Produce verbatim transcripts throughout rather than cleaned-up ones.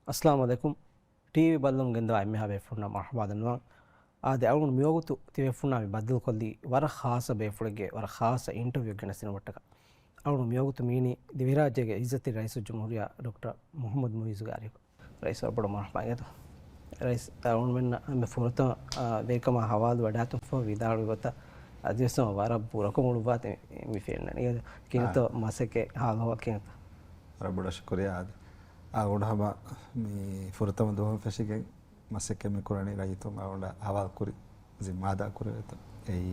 އައްސަލާމު ޢަލައިކުމް. ޓީވީ ބައްލަވަން ގެންދަވާ އެންމެހާ ބޭފުޅުންނަށް މަރުޙަބާ ދަންނަވަން. އާދެ، އަޅުގަނޑު މިވަގުތު ތިބޭފުޅުންނާ މި ބައްދަލުކޮށްލީ ވަރަށް ޚާއްޞަ ބޭފުޅެއްގެ ވަރަށް ޚާއްޞަ އިންޓަވިއުއެއް ގެނެސްދިނުމަށްޓަކާ. އަޅުގަނޑު މިވަގުތު މިއިނީ ދިވެހިރާއްޖޭގެ އިއްޒަތްތެރި ރައީސުލްޖުމްހޫރިއްޔާ ޑޮކްޓަރ މުޙައްމަދު މުޢިއްޒުގެ އަރިހަށް. ރައީސް، ވަރަށް ބޮޑަށް މަރުޙަބާ އިނގޭތޯ. ރައީސް، އަޅުގަނޑުމެންނަށް އެންމެ ފުރަތަމަ، އާ، ވެރިކަމާ ހަވާލުވެވަޑައިގަތުމަށްފަހު ވިދާޅުވި ގޮތަށް އަދިވެސް ވަރަށް ބުރަކޮށް އުޅުއްވާތި މި ފެންނަނީ. ކިހިނެއްތޯ އާ. މަސައްކަތް ހާލު އަހުވާލު ކިހިނެއްތޯ؟ ވަރަށް ބޮޑަށް ޝުކުރިއްޔާ އާދެ. އަޅުގަނޑު ހަމަ މި ފުރަތަމަ ދުވަހުން ފެށިގެން މަސައްކަތް މި ކުރަނީ ރައްޔިތުން އަޅުގަނޑަށް ހަވާލު ކުރި ޒިންމާދާ ކުރެވޭތޯ. އެއީ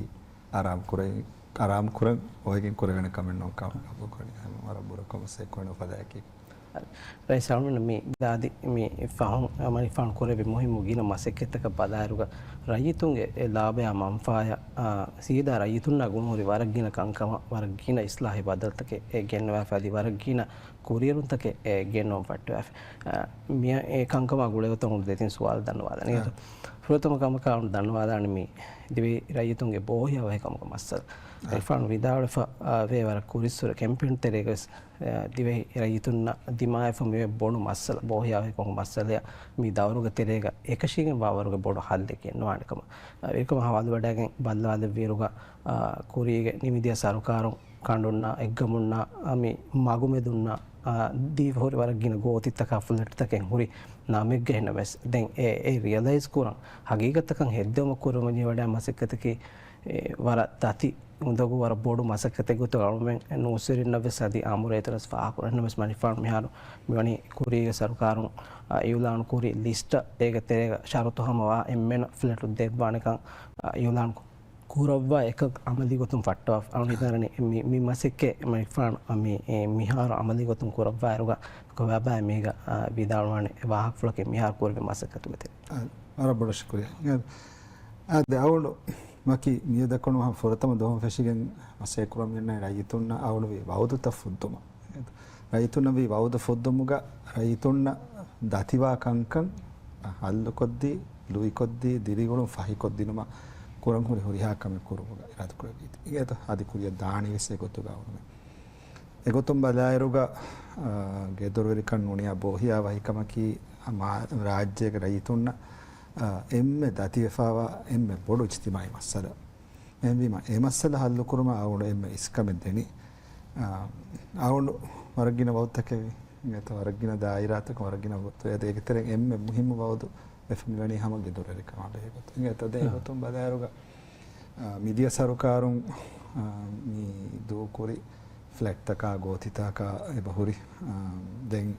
އަރާމު ކުރެ-، އަރާމު ކުރަން އޮވެގެން ކުރެވޭނެ ކަމެއް ނޫން ކަމަށް ޤަބޫލު ކުރަނީ. ހަމަ ވަރަށް ބުރަކޮށް މަސައްކަތް ކުރަނީ އުފަލާއެކީ. ރައީސް އަޅުގަނޑު މި ދާދި މި ފަހުން މަނިފާނު ކުރެއްވި މުހިއްމު ގިނަ މަސައްކަތްތަކަށް ބަލާއިރުގަ ރައްޔިތުންގެ އެ ލާބަޔާ މަންފާޔަށް، އާ، ސީދާ ރައްޔިތުންނާ ގުޅުންހުރި ވަރަށް ގިނަ ކަންކަމަށް ވަރަށް ގިނަ އިސްލާހީ ބަދަލުތަކެއް އެ ގެންނަވާފަ އަދި ވަރަށް ގިނަ ކުރިއެރުންތަކެއް އެ ގެންނަވަން ފައްޓަވާފަ. އާ، މިއަށް އެ ކަންކަމާ ގުޅޭގޮތަށް އަޅުގަނޑު ދެތިން ސުވާލު ދަންނަވާލަނީ. އާ. ފުރަތަމަ ކަމަކަށް އަޅުގަނޑު ދަންނަވާލާނީ މި ދިވެހި ރައްޔިތުންގެ ބޯހިޔާވަހިކަމުގެ މައްސަލަ. އާ. އިރްފާން ވިދާޅުވެފަ، އާ، ވޭ ވަރަށް ކުރިއްސުރެ ކެމްޕޭން ތެރޭގަވެސް އެ، ދިވެހި ރައްޔިތުންނަށް ދިމާވެފަ މިވޭ ބޮޑު މައްސަލަ، ބޯހިޔާވަހިކަމުގެ މައްސަލައަށް މި ދައުރުގެ ތެރޭގަ އެކަށީގެންވާ ވަރުގެ ބޮޑު ހައްލެއް ގެންނަވާނެ ކަމަށް. އެ، ވެރިކަމާ ހަވާލުވެވަޑައިގެން ބައްލަވާލެއްވިއިރުގަ، އާ، ކުރީގެ ނިމިދިޔަ ސަރުކާރުން ކަނޑުންނާ އެއްގަމުންނާ، އާ، މި މަގުމެދުންނާ، އާ، ދީފަ ހުރި ވަރަށް ގިނަ ގޯތިތަކާ ފްލެޓްތަކެއް ހުރި ނަމެއްގަ އިންނަމަވެސް، ދެން އެ، އެ ރިއަލައިޒް ކުރަން ހަގީގަތަކަށް ހެއްދެވުމަށް ކުރަމުން ޖެހިވަޑައި މަސައްކަތަކީ، އެ، ވަރަށް ދަތި އުނދަގޫ ވަރަށް ބޮޑު މަސައްކަތެއް ގޮތުގަ އަޅުމެން ނޫސްވެރިންނަށްވެސް އަދި އާއްމު ރޭތަނަސް ފާހަގަކުރަންވެސް މަނިފާނު މިހާރު މިވަނީ ކުރީގެ ސަރުކާރުން، އާ، އިއުލާނު ކުރި ލިސްޓަށް އޭގެ ތެރޭގަ ޝަރުތު ހަމަވާ އެންމެނަށް ފްލެޓު ދެއްވާނެކަން، އާ، އިއުލާނު ކުރައްވާ އެކަކު އަމަލީ ގޮތުން ފައްޓަވާފަ. އަޅުގަނޑު ހިތަށް އަރަނީ މި، މި މަސައްކަތް މަނިފާނު މި، އެ، މިހާރު އަމަލީ ގޮތުން ކުރައްވާއިރުގަ ކޮބާބާ މީގަ، އާ، ވިދާޅުވާނެ ވާހަކަފުޅަކީ މިހާރު ކުރެވޭ މަސައްކަތުގެ ތެރޭ. އާ، ވަރަށް ބޮޑަށް ޝުކުރިއްޔާ. އާ، ދެ އަޅުގަނޑު މަކި މިއަދަކުނު ހަމަ ފުރަތަމަ ދުވަހުން ފެށިގެން މަސައްކަތް ކުރަމުން އިންނަ ރައްޔިތުންނަށް އަޅުގަނޑު ވީ ވައުދުތައް ފުއްދުމަށް. ރައްޔިތުންނަށް ވީ ވައުދު ފުއްދުމުގަ ރައްޔިތުންނަށް ދަތިވާ ކަންކަން ހައްލުކޮށްދީ، ލުއިކޮށްދީ، ދިރިއުޅުން ފަހިކޮށްދިނުމަށް ކުރަން ހުރި ހުރިހާ ކަމެއް ކުރުމުގަ އިރާދަކުރެއްވީތީ. އިނގޭތޯ އަދި ކުރިއަށް ދާނީވެސް އެގޮތުގަ އަޅުގަނޑުމެން. އެގޮތުން ބަލާއިރުގަ، އާ، ގެދޮރުވެރިކަން ނޫނިއްޔާ ބޯހިޔާ ވަހިކަމަކީ މާ-، ރާއްޖޭގެ ރައްޔިތުންނަށް، އާ، އެންމެ ދަތިވެފާވާ އެންމެ ބޮޑު އިޖްތިމާޢީ މައްސަލަ. އެހެންވީމަ، އެ މައްސަލަ ހައްލުކުރުމަށް އަޅުގަނޑު އެންމެ އިސްކަމެއް ދެނީ. އާ، އަޅުގަނޑު ވަރަށް ގިނަ ވައުދުތަކެއް ވީ. އިނގޭތޯ ވަރަށް ގިނަ ދާއިރާތަކުން ވަރަށް ގިނަ ވައުދު. އޭގެ ތެރެއިން އެންމެ މުހިއްމު ވައުދު ވެފަ މިވަނީ ހަމަ ގެދޮރުވެރިކަމާ ބެހޭ ގޮތުން. އިނގޭތޯ ދެން އެގޮތުން ބަލާއިރުގަ، އާ، މިދިޔަ ސަރުކާރުން، އާ، މި ދޫކުރި ފްލެޓްތަކާ ގޯތިތަކާ އެބަހުރި. އާ، ދެން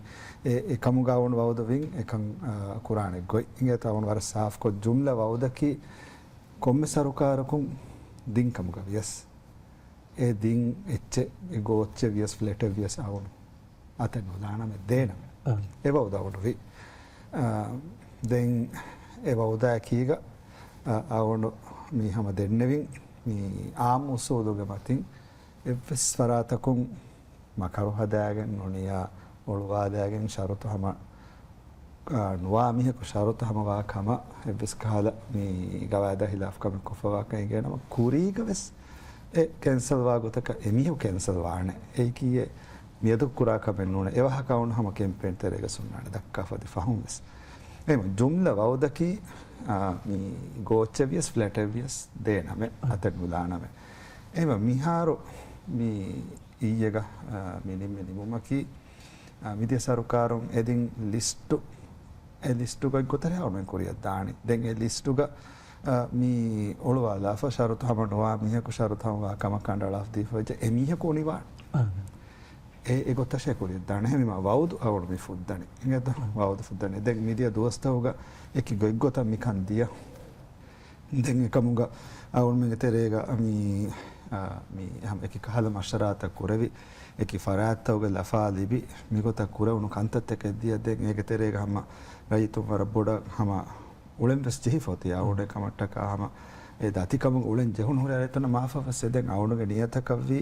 އެ، އެކަމުގަ އަޅުގަނޑު ވައުދު ވިން އެކަން، އާ، ކުރާނެ ގޮތް. އިނގޭތޯ އަޅުގަނޑު ވަރަށް ސާފުކޮށް ޖުމްލަ ވައުދަކީ ކޮންމެ ސަރުކާރަކުން ދިން ކަމުގަ ވިޔަސް، އެ ދިން އެއްޗެއް އެ ގޯއްޗެއް ވިޔަސް ފްލެޓެއް ވިޔަސް އަޅުގަނޑު އަތެއް ނުލާނަމޭ ދޭނަމޭ. އާ. އެ ވައުދު އަޅުގަނޑު ވި. އާ، ދެން އެ ވައުދާ އެކީގަ، އާ، އަޅުގަނޑު މި ހަމަ ދެންނެވިން މި އާއްމު އުސޫލުގެ މަތިން އެއްވެސް ފަރާތަކުން މަކަރު ހަދާގެން ނޫނިއްޔާ އޮޅުވާލާގެން ޝަރުތު ހަމަ، އާ، ނުވާ މީހަކު ޝަރުތު ހަމަވާ ކަމަށް އެއްވެސް ކަހަލަ މި ގަވާއިދާ ހިލާފު ކަމެއް ކޮށްފަވާކަން އެނގޭނަމަ، ކުރީގަވެސް އެ ކެންސަލްވާ ގޮތަކަށް އެމީހަކު ކެންސަލްވާނެ. އެއީކީއެއް މިއަދު ކުރާ ކަމެއް ނޫނޭ. އެވަހަކަށް އަޅުގަނޑު ހަމަ ކެމްޕޭން ތެރޭގަ ހުންނާނެ ދައްކާފަ އަދި ފަހުން ވެސް. އެހެން ޖުމްލަ ވައުދަކީ، އާ، މި ގޯއްޗެއް ވިޔަސް ފްލެޓެއް ވިޔަސް ދޭނަމޭ، އަތެއް ނުލާނަމޭ. އެހެންވެ މިހާރު މި އިއްޔެގަ، އާ، މި ނިންމި ނިމުމަކީ، އާ، މިދިޔަ ސަރުކާރުން އެދިން ލިސްޓު، އެ ލިސްޓުގަ ގޮތަށް އަޅުމެން ކުރިއަށް ދާނީ. ދެން އެ ލިސްޓުގަ، އާ، މި އޮޅުވާލާފަ ޝަރުތު ހަމަ ނުވާ މީހަކު ޝަރުތު ހަމަވާ ކަމަށް ކަނޑައަޅާފަ ދީފަ ވެއްޖެ އެމީހަކު އުނިވާނެ. އާ. އެ، އެ ގޮތަށޭ ކުރިއަށް ދާނެ. އެހެންވީމަ ވައުދު އަޅުގަނޑު މި ފުއްދަނީ. އިނގޭތޯ؟ ވައުދު ފުއްދަނީ. ދެން މިދިޔަ ދުވަސްތަކުގަ އެކި ގޮތްގޮތަށް މިކަން ދިޔަ. ދެން އެކަމުގަ އަޅުމެންގެ ތެރޭގަ މި، އާ، މި ހަމަ އެކި ކަހަލަ މަޝްވަރާތައް ކުރެވި، އެކި ފަރާތްތަކުގެ ލަފާ ލިބި، މިގޮތަށް ކުރެވުނު ކަންތައްތަކެއް ދިޔަ. ދެން އޭގެ ތެރޭގަ ހަމަ ރައްޔިތުން ވަރަށް ބޮޑަށް ހަމަ އުޅެން ވެސް ޖެހިފަ އޮތީ. އަޅުގަނޑު ކަމަށްޓަކާ ހަމަ އެ ދަތިކަމުގަ އުޅެން ޖެހުނު ހުރި ރައްޔިތުންނަށް މާފަށް ވެސް އެދެން އަޅުގަނޑުގެ ނިޔަތަކަށްވީ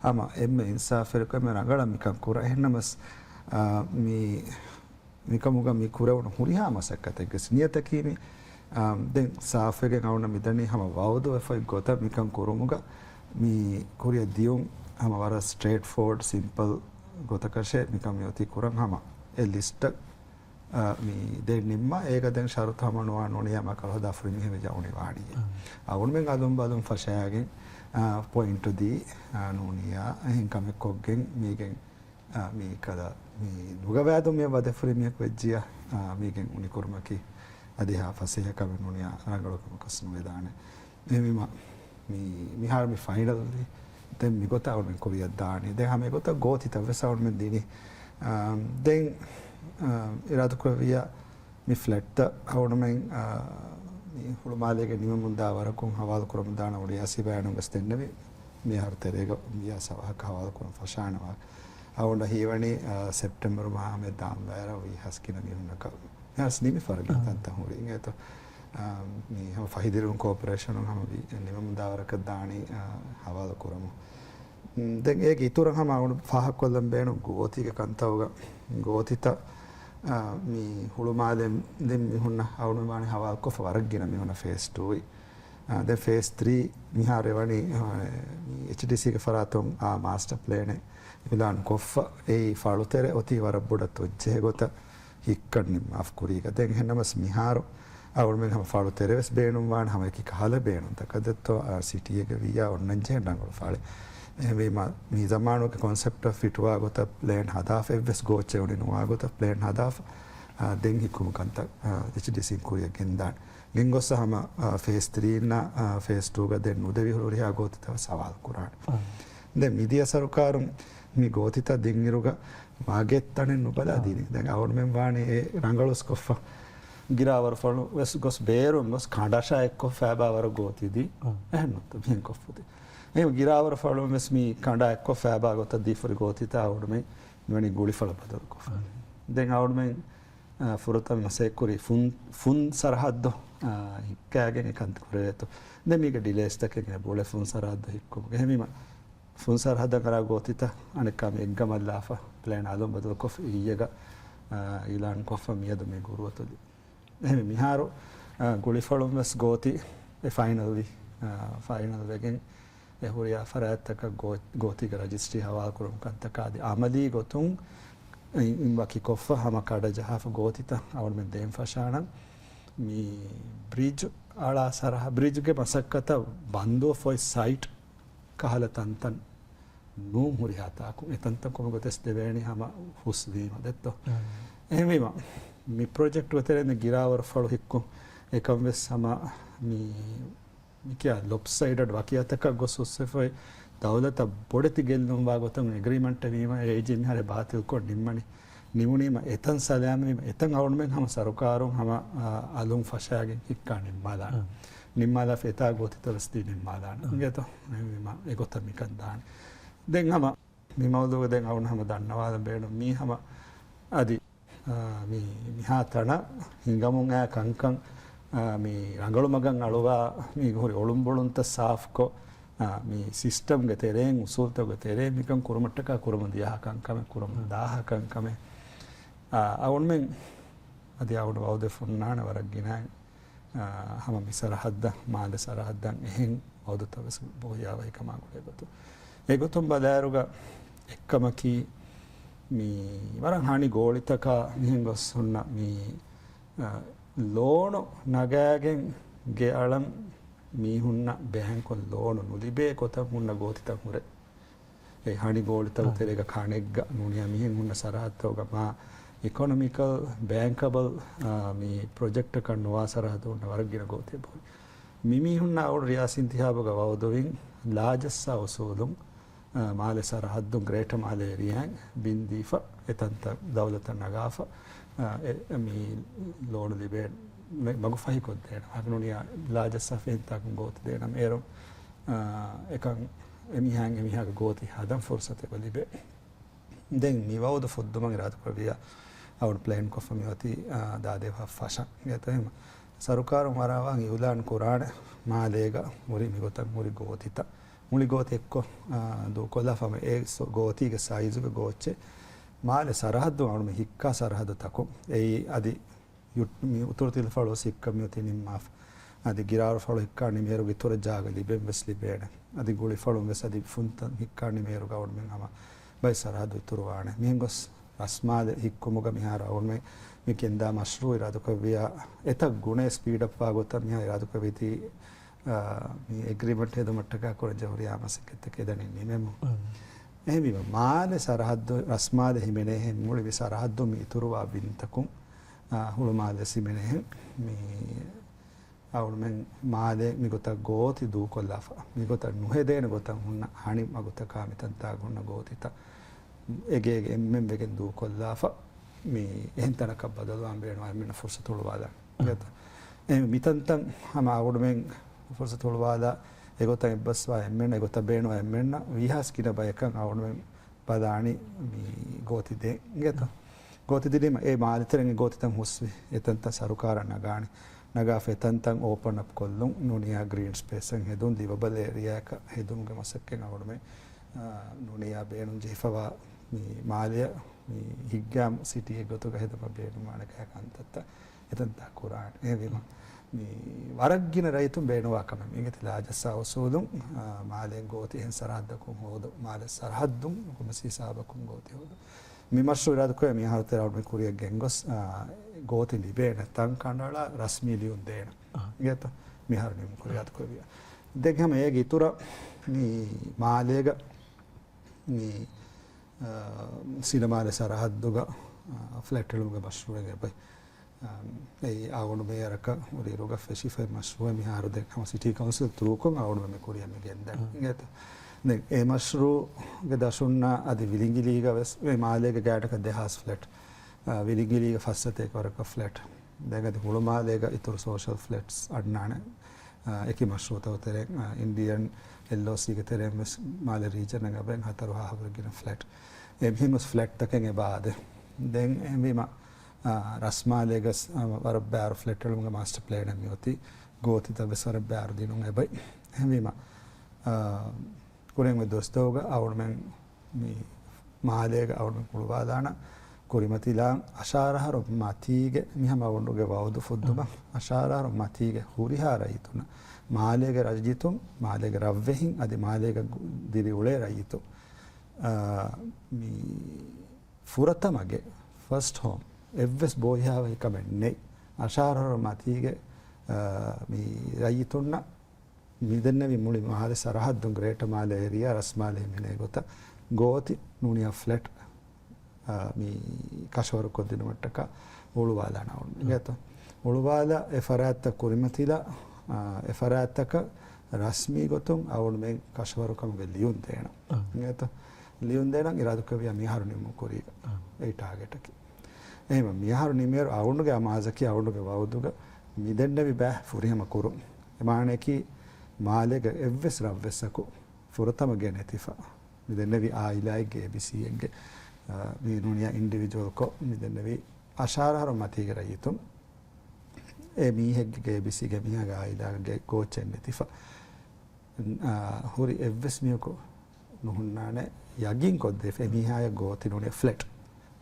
ހަމަ އެންމެ އިންސާފުވެރިކޮށް އެންމެ ރަނގަޅަށް މިކަން ކުރަން. އެހެންނަމަވެސް، އާ، މި މިކަމުގަ މި ކުރެވުނު ހުރިހާ މަސައްކަތެއްގެ ނިޔަތަކީ މި، އާ، ދެން ސާފުވެގެން އަޅުގަނޑަށް މިދަނީ ހަމަ ވައުދުވެފައި ގޮތަށް މިކަން ކުރުމުގަ މި ކުރިއަށް ދިޔުން ހަމަ ވަރަށް ސްޓްރެއިޓް ފޯވަޑް ސިމްޕަލް ގޮތަކަށޭ މިކަން މި އޮތީ ކުރަން. ހަމަ އެ ލިސްޓަށް އާ، މި ދެން ނިންމާ، އޭގަ ދެން ޝަރުތު ހަމަ ނުވާ ނޫނިޔާ މަކަރު ހަދާ ފުރިމީހެއް ވެއްޖެ އުނިވާނީ. އަ. އަޅުގަނޑުމެން އަލުން ބަލުން ފަށައިގެން، އާ، ޕޮއިންޓު ދީ، އާ، ނޫނިޔާ އެހެން ކަމެއް ކޮށްގެން މީގެން، އާ، މީ ކަލަ މި ނުގަވާދުން މި ވަދެ ފުރި މީހަކު ވެއްޖިޔާ، އާ، މީގެން އުނިކުރުމަކީ އަދި ހާ ފަސޭހަ ކަމެއް ނޫނިޔާ ރަނގަޅު ކަމަކަސް ނުވެދާނެ. އެހެންވީމަ، މި، މިހާރު މި ފައިނަލް ވީ. ދެން މިގޮތަށް އަޅުމެން ކުރިއަށް ދާނީ. ދެން ހަމަ އެގޮތަށް ގޯތިތައް ވެސް އަޅުމެން ދިނީ. އާ، ދެން، އާ، އިރާދަކުރެއްވިއްޔާ މި ފްލެޓްތައް އަޅުމެން، އާ، މި ހުޅުމާލޭގެ ނިމެމުންދާ ވަރަކުން ހަވާލު ކުރަމުންދާނަން ރިޔާސީ ބަޔާނުގަސް ދެންނެވި. މިހާރު ތެރޭގަ ވިޔާ ސަވަހަކަށް ހަވާލު ކުރަން ފަށާނަވާ. އަޅުގަނޑަށް ހީވަނީ، އާ، ސެޕްޓެމްބަރު މަހާ މެ ދާން ވައިރަށް ވީ ހަސްކިނަ މީހުންނަކަށް މިހާސް ނިމި ފަރަގީ ތަންތަން ހުރި. އިނގޭތޯ، އާ، މި ހަމަ ފަހި ދިރިއުޅުން ކޯޕަރޭޝަނުން ހަމަ ވި-، ނިމެމުންދާވަރަކަށް ދާނީ، އާ، ހަވާލު ކުރަމު. ދެން އޭގެ އިތުރަށް ހަމަ އަޅުގަނޑު ފާހަގަކޮށްލަން ބޭނުން ގޯތީގެ ކަންތައުގަ ގޯތިތައް، އާ، މި ހުޅުމާލެ ދެން މީހުންނަށް އަޅުގަނޑު ވާނީ ހަވާލުކޮށްފަ ވަރަށް ގިނަ މީހުންނަށް ފޭސް ޓޫ އި. އާ، ދެން ފޭސް ތްރީ މިހާރު އެވަނީ، އާ، މި އެޗްޑީސީގެ ފަރާތުން އާ މާސްޓަ ޕްލޭނެއް އިޢުލާން ކޮށްފަ، އެއީ ފަޅުތެރެ އޮތީ ވަރަށް ބޮޑަށް ތޮއްޖެހޭ ގޮތަށް ހިއްކަން ނިންމާފަ ކުރީގަ. ދެން އެހެންނަމަސް މިހާރު އަޅުމެން ހަމަ ފަޅުތެރެ ވެސް ބޭނުންވާނެ، ހަމަ އެކި ކަހަލަ ބޭނުންތަކަށް ދެއްތޯ، އާ، ސިޓީއެއްގަ ވިއްޔާ އޮންނަންޖެހޭ ރަނގަޅު ފަޅެއް. އެހެންވީމަ، މި ޒަމާނުގެ ކޮންސެޕްޓަށް ފިޓުވާ ގޮތަށް ޕްލޭން ހަދާފަ، އެއްވެސް ގޯއްޗެއް އުނި ނުވާ ގޮތަށް ޕްލޭން ހަދާފަ، އާ، ދެން ހިއްކުމު ކަންތައް، އާ، އެޗްޑީސީން ކުރިއަށް ގެންދާނެ. ގެންގޮސް ހަމަ، އާ، ފޭސް ތްރީ އިންނާ، އާ، ފޭސް ޓޫގަ ދެން ނުދެވި ހުރިހާ ގޯތިތައް ވެސް ހަވާލު ކުރާނެ. އާ. ދެން މިދިޔަ ސަރުކާރުން މި ގޯތިތައް ދިންއިރުގަ ވާގެތަނެއް ނުބަލާ އާ. ދިނީ. ދެން އަޅުމެން ވާނީ އެ ރަނގަޅުސް ކޮށްފަ. ގިރާވަރު ފަޅު ވެސް ގޮސް ބޭރުން ގޮސް ކަނޑަށާ އެއްކޮށް ފައިބާ ވަރަށް ގޯތި ދީ. އާ. އެހެން ނުތަ މިހެން ކޮށްފަ ދީ. އެހެން ގިރާވަރު ފަޅު ވެސް މި ކަނޑާ އެއްކޮށް ފައިބާ ގޮތަށް ދީފަ ހުރި ގޯތިތައް އަޅުމެން މިވަނީ ގުޅިފަޅަށް ބަދަލުކޮށްފަ. އާ. ދެން އަޅުމެން އާ، ފުރަތަމަ މަސައްކަތްކުރީ ފުން، ފުން ސަރަހައްދު، އާ، ހިއްކާގެން އެކަން ކުރެވޭތޯ. ދެން މީގެ ޑިލޭސްތަކެއް އެބައުޅޭ ފުން ސަރަހައްދު ހިއްކުމުގެ. އެހެންވީމަ، ފުން ސަރަހައްދަށް އަރާ ގޯތިތައް އަނެއްކާ މި އެއްގަމަށްލާފަ، ޕްލޭން އަލުން ބަދަލުކޮށްފަ އިއްޔެގަ، އާ، އިޢުލާން ކޮށްފަ މިއަދު މި ގުރުއަތުލި. އެހެންވެ މިހާރު، އާ، ގުޅިފަޅުން ވެސް ގޯތި އެ ފައިނަލް ވި، އާ، ފައިނަލް ވެގެން އެ ހުރިހާ ފަރާތްތަކަށް ގޯ-، ގޯތީގެ ރަޖިސްޓްރީ ހަވާލުކުރުމުގެ ކަންތަކާ އަދި އަމަލީ ގޮތުން އިން، އިން ވަކި ކޮށްފަ ހަމަ ކަޑަ ޖަހާފަ ގޯތިތައް އަޅުމެން ދޭން ފަށާނަން. މި ބްރިޖް އަޅާ ސަރަހަ-، ބްރިޖްގެ މަސައްކަތަށް ބަންދުވަފަ އޮތް ސައިޓް ކަހަލަ ތަންތަން ނޫން ހުރިހާ ތާކު. އެ ތަންތަން ކޮންމެ ގޮތެއް ދެވޭނީ ހަމަ ހުސްވީމަ ދެއްތޯ. އާ. އެހެންވީމަ، މި ޕްރޮޖެކްޓްގެ ތެރޭން ގިރާވަރު ފަޅު ހިއްކުން އެކަން ވެސް ހަމަ މި މިކިޔާ ލޮޕްސައިޑަޑް ވަކި އަތަކަށް ގޮސް ހުސްވެފައި ދައުލަތަށް ބޮޑެތި ގެއްލުންވާ ގޮތުން އެގްރިމަންޓެއް ވީމަ، އޭޖީ މިހާރު ބާތިލްކޮށް ނިންމަނީ. ނިމުނީމަ އެތަން ސަލާމަތްވީމަ، އެތަން އަޅުމެން ހަމަ ސަރުކާރުން ހަމަ، އާ، އަލުން ފަށާގެން ހިއްކާ ނިންމާލާނެ. އާ. ނިންމާލާފަ އެތާ ގޯތިތައް ވެސް ދީ ނިންމާލާނެ. އާ. އިނގޭތޯ؟ އެހެންވީމަ އެގޮތަށް މިކަން ދާނެ. ދެން ހަމަ މި މައުޟޫގަ ދެން އަޅުން ހަމަ ދަންނަވާލަން ބޭނުން މީ ހަމަ އަދި އާ، މި، މިހާ ތަނަށް ހިނގަމުން އައި ކަންކަން، އާ، މި ރަނގަޅު މަގަށް އަޅުވާ މި ހުރި އޮޅުންބޮޅުންތައް ސާފްކޮށް، އާ، މި ސިސްޓަމްގެ ތެރެއިން، އުސޫލްތަކުގެ ތެރެއިން މިކަން ކުރުމަށްޓަކާ ކުރަމުން ދިޔާ ކަންކަމެއް، ކުރަމުން ދާހާ ކަންކަމެއް، އާ، އަޅުގަނޑުމެން އަދި އަޅުގަނޑު ވައުދެއް ފުންނާނެ ވަރަށް ގިނައިން. އާ، ހަމަ މި ސަރަހައްދަށް، މާލެ ސަރަހައްދަށް އެހެން ވައުދުތައް ވެސް ބޯހިޔާވަހިކަމާ ގުޅޭ ގޮތުން. އެގޮތުން ބަލާއިރުގަ އެއްކަމަކީ، މި ވަރަށް ހަނި ގޯޅިތަކާ މިހެން ގޮސް ހުންނަ މި، އާ، ލޯނު ނަގާގެން ގެ އަޅަން މީހުންނަށް ބޭންކުން ލޯނު ނުލިބޭ ގޮތަށް ހުންނަ ގޯތިތައް ހުރޭ. އެ ހަނި ގޯޅިތައް އާ. ތެރޭގަ ކަނެއްގަ ނޫނިޔާ މިހެން ހުންނަ ސަރަހައްދުތަކުގަ މާ އިކޮނޮމިކަލް، ބޭންކަބަލް، އާ، މި ޕްރޮޖެކްޓަކަށް ނުވާ ސަރަހައްދު ހުންނަ ވަރަށް ގިނަ ގޯތި ބޮހި. މި މީހުންނާ އަޅު ރިޔާސީ އިންތިހާބުގަ ވައުދުވިން ލާޖައްސާ އުސޫލުން، އާ، މާލެ ސަރަހައްދުން ގްރޭޓަ މާލެ އޭރިއާއިން ބިން ދީފަ އެތަންތަން ދައުލަތަށް ނަގާފަ، އާ، އެ، މި ލޯނު ލިބޭ މެ-، މަގު ފަހިކޮށްދޭނަ. އަހަރު ނޫނިޔާ ލާޖައްސާ ފެންތާކުން ގޯތި ދޭނަމަ އޭރު، އާ، އެކަން އެމީހާއިން އެމީހާގެ ގޯތި ހަދަން ފުރުސަތެއް އެބަ ލިބޭ. ދެން މި ވައުދު ފުއްދުމަށް އިރާދަކުރެއްވިއްޔާ އަޅުގަނޑު ޕްލޭން ކޮށްފަ މިއޮތީ، އާ، ދާދޭ ފަށަން. އެތައް ހަމަ ސަރުކާރުން ވަރަށް އަވަހަށް އިޢުލާން ކުރާނެ މާލޭގަ ހުރި މިގޮތަށް ހުރި ގޯތިތައް. މުޅި ގޯތި އެއްކޮށް، އާ، ދޫކޮށްލާފަ ހަމަ އެ ސޮ-، ގޯތީގެ ސައިޒުގެ ގޯއްޗެއް މާލެ ސަރަހައްދު އަޅުގަނޑު ހިއްކާ ސަރަހައްދުތަކުން. އެއީ އަދި ޔު-، މި އުތުރު ތިލަފަޅު ސިއްކަ މިއޮތީ ނިންމާފަ. އަދި ގިރާރު ފަޅު ހިއްކާ ނިމޭރުގެ އިތުރަށް ޖާގަ ލިބެން ވެސް ލިބޭނެ. އަދި ގުޅިފަޅުން ވެސް އަދި ފުންތައް ހިއްކާ ނިމޭރުގަ އަޅުގަނޑުމެން ހަމަ ބައެއް ސަރަހައްދު އިތުރުވާނެ. މިހެން ގޮސް ރަސްމާލެ ހިއްކުމުގަ މިހާރު އަޅުގަނޑުމެން މި ކެންދާ މަޝްރޫޢު އިރާދަކުރެއްވިޔާ އެތައް ގުނައެއް ސްޕީޑް އަޕްވާ ގޮތަށް މިހާރު އިރާދަކުރެއްވީތީ، އާ، މި އެގްރިމެންޓް ހެދުމަށްޓަކާ ކުރަންޖެހުރިޔާ މަސައްކަތްތަކެއް އެދަނީ ނިމެމުން. އެހެންވީމަ، މާލެ ސަރަހައްދު، ރަސްމާލެ ހިމެނޭހެން މުޅި މި ސަރަހައްދުން މި އިތުރުވާ ބިންތަކުން، އާ، ހުޅުމާލެ ހިމެނޭހެން މި އަޅުމެން މާލެ މިގޮތަށް ގޯތި ދޫކޮށްލާފަ، މިގޮތަށް ނުހެދޭނެ ގޮތަށް ހުންނަ ހަނި މަގުތަކާ މިތަންތާ ހުންނަ ގޯތިތައް އެގޭގެ އެންމެން ވެގެން ދޫކޮށްލާފަ، މި އެހެން ތަނަކަށް ބަދަލުވާން ބޭނުން އެންމެންނަށް ފުރުސަތު ހުޅުވާލާނެ. އެ މިތަންތަން ހަމަ އަޅުމެން ފުރުސަތު ހުޅުވާލާ، އެގޮތަށް އެއްބަސްވާ އެންމެން އެގޮތަށް ބޭނުން އެންމެންނަށް ވީހާސް ގިނަ ބަޔަކަށް އަޅުމެން ބަލާނީ މި ގޯތި ދޭ އިނގޭތޯ. ގޯތި ދިނީމަ އެ މާލެތެރެން އެ ގޯތިތައް ހުސްވި އެތަންތައް ސަރުކާރަށް ނަގާނެ. ނަގާފަ އެތަންތައް އޯޕަން އަޕް ކޮށްލުން، ނޫނިޔާ ގްރީން ސްޕޭސްއެއް ހެދުން، ލިވަބަލް އޭރިއާއަކަށް ހެދުމުގެ މަސައްކަތް އަޅުމެން، އާ، ނޫނިޔާ ބޭނުން ޖެހިފަވާ މި މާލެއަށް މި ހިތްގައިމު ސިޓީއެއް ގޮތުގަ ހެދުމަށް ބޭނުންވާނެ ކަންތައްތައް އެތަންތާ ކުރާނެ. އެހެންވީމަ، މި ވަރަށް ގިނަ ރައްޔިތުން ބޭނުންވާ ކަމެއް. އިނގޭތޯ ލާޖައްސާ އުސޫލުން، އާ، މާލޭން ގޯތި އެހެން ސަރަހައްދަކުން ހޯދުން، މާލެ ސަރަހައްދުން ކޮންމެސް ހިސާބަކުން ގޯތި ހޯދުން. މި މަޝްރޫޢު އިރާދަކުރެ މިހާރު ތެރޭ އަޅުމެން ކުރިއަށް ގެންގޮސް، އާ، ގޯތި ލިބޭނެ ތަން ކަނޑައަޅާ ރަސްމީ ލިޔުން ދޭނެ. އިނގޭތޯ މިހާރު ނިމުން ކުރިއަށް އިރާދަކުރެއްވިޔާ. ދެން ހަމަ އޭގެ އިތުރަށް މި މާލޭގަ މި، އާ، ސިނަމާލެ ސަރަހައްދުގަ، އާ، ފްލެޓް އެޅުމުގެ މަޝްރޫޢެއް އެބައި. އާ، އެއީ އަޅުގަނޑު މޭޔަރަކަށް ހުރި އިރުގަ ފެށިފައި މަޝްރޫޢެއް މިހާރު ދެން ހަމަ ސިޓީ ކައުންސިލް ތުރޫކޮށް އަޅުގަނޑު މި ކުރިއަށް މި ގެންދަނީ. އާ. އިނގޭތޯ؟ ދެން އެ މަޝްރޫޢުގެ ދަށުންނާ އަދި ވިލިނގިލީގަ ވެސް މި މާލޭގެ ގާޑަކަށް ދެހާސް ފްލެޓް، އާ، ވިލިނގިލީގަ ފައްސަތޭކަ ވަރަކަށް ފްލެޓް. ދެން އަދި ހުޅުމާލޭގަ އިތުރު ސޯޝަލް ފްލެޓްސް އަންނާނެ. އާ، އެކި މަޝްރޫޢުތަކުގެ ތެރެއިން، އާ، އިންޑިއަން އެލްއޯސީގެ ތެރެއިން ވެސް މާލެ ރީޖަނަށް އެބައިން ހަތަރު ހާހަށް ވުރެ ގިނަ ފްލެޓް. އެ މިހެން ވެސް ފްލެޓްތަކެއް އެބަ އާދޭ. ދެން އެހެންވީމަ، އާ، ރަސްމާލޭގަސް، އާ، ވަރަށް ބާރު ފްލެޓް އެޅުމުގެ މާސްޓަ ޕްލޭނެއް މިއޮތީ. ގޯތިތައް ވެސް ވަރަށް ބާރު ދިނުން އެބައި. އެހެންވީމަ، އާ، ކުރިން މި ދުވަސް ދޮގުގަ އަޅުމެން މި މާލޭގަ އަޅުމެން ހުޅުވާލާނަ ކުރިމަތިލާން އަށާރަ އަހަރު މަތީގެ މި ހަމަ އަޅުގަނޑުގެ ވައުދު ފުއްދުމަށް އަށާރަ އަހަރު މަތީގެ ހުރިހާ ރައްޔިތުންނަށް، މާލޭގެ ރައްޔިތުން، މާލޭގެ ރަށްވެހިން އަދި މާލޭގަ ދިރިއުޅޭ ރައްޔިތުން، އާ، މި ފުރަތަމަގެ ފަސްޓް ހޯމް އެއްވެސް ބޯހިޔާވަހިކަމެއް ނެތް އަށާރަ އަހަރު މަތީގެ، އާ، މި ރައްޔިތުންނަށް މިދެންނެވި މުޅި މާލެ ސަރަހައްދުން ގްރޭޓަ މާލެ އޭރިއާ ރަސްމާލެ ހިމެނޭ ގޮތަށް ގޯތި ނޫނިޔާ ފްލެޓް، އާ، މި ކަށަވަރުކޮށްދިނުމަށްޓަކާ ހުޅުވާލާނަ އަޅުމެން. އިނގޭތޯ؟ ހުޅުވާލާ އެ ފަރާތްތައް ކުރިމަތިލާ، އާ، އެ ފަރާތްތަކަށް ރަސްމީ ގޮތުން އަޅުމެން ކަށަވަރުކަމުގެ ލިޔުން ދޭނަ. އިނގޭތޯ؟ ލިޔުން ދޭނަ އިރާދަކުރެއްވިޔާ މިހާރު ނިމުން ކުރީގަ. އެއީ ޓާގެޓަކީ. އެހެންވީމަ މިހާރު ނިމޭރު އަޅުގަނޑުގެ އަމާޒަކީ އަޅުގަނޑުގެ ވައުދުގަ މިދެންނެވި ބައި ފުރިހަމަ ކުރުން. އެ މާނަޔަކީ މާލޭގެ އެއްވެސް ރަށްވެއްސަކު ފުރަތަމަ ގެ ނެތިފަ. މިދެންނެވި އާއިލާއެއްގެ އޭބީސީއެއްގެ، އާ، މި ނޫނިޔާ އިންޑިވިޖުއަލްކޮށް މިދެންނެވި އަށާރަ އަހަރު މަތީގެ ރައްޔިތުން އެ މީހެއްގެ އޭބީސީގެ މީހާގެ އާއިލާގެ ގޯއްޗެއް ނެތިފަ. އާ، ހުރި އެއްވެސް މީހަކު ނުހުންނާނެ ޔަގީން ކޮށްދޭފަ އެ މީހާޔަށް ގޯތި ނޫނިޔާ ފްލެޓް.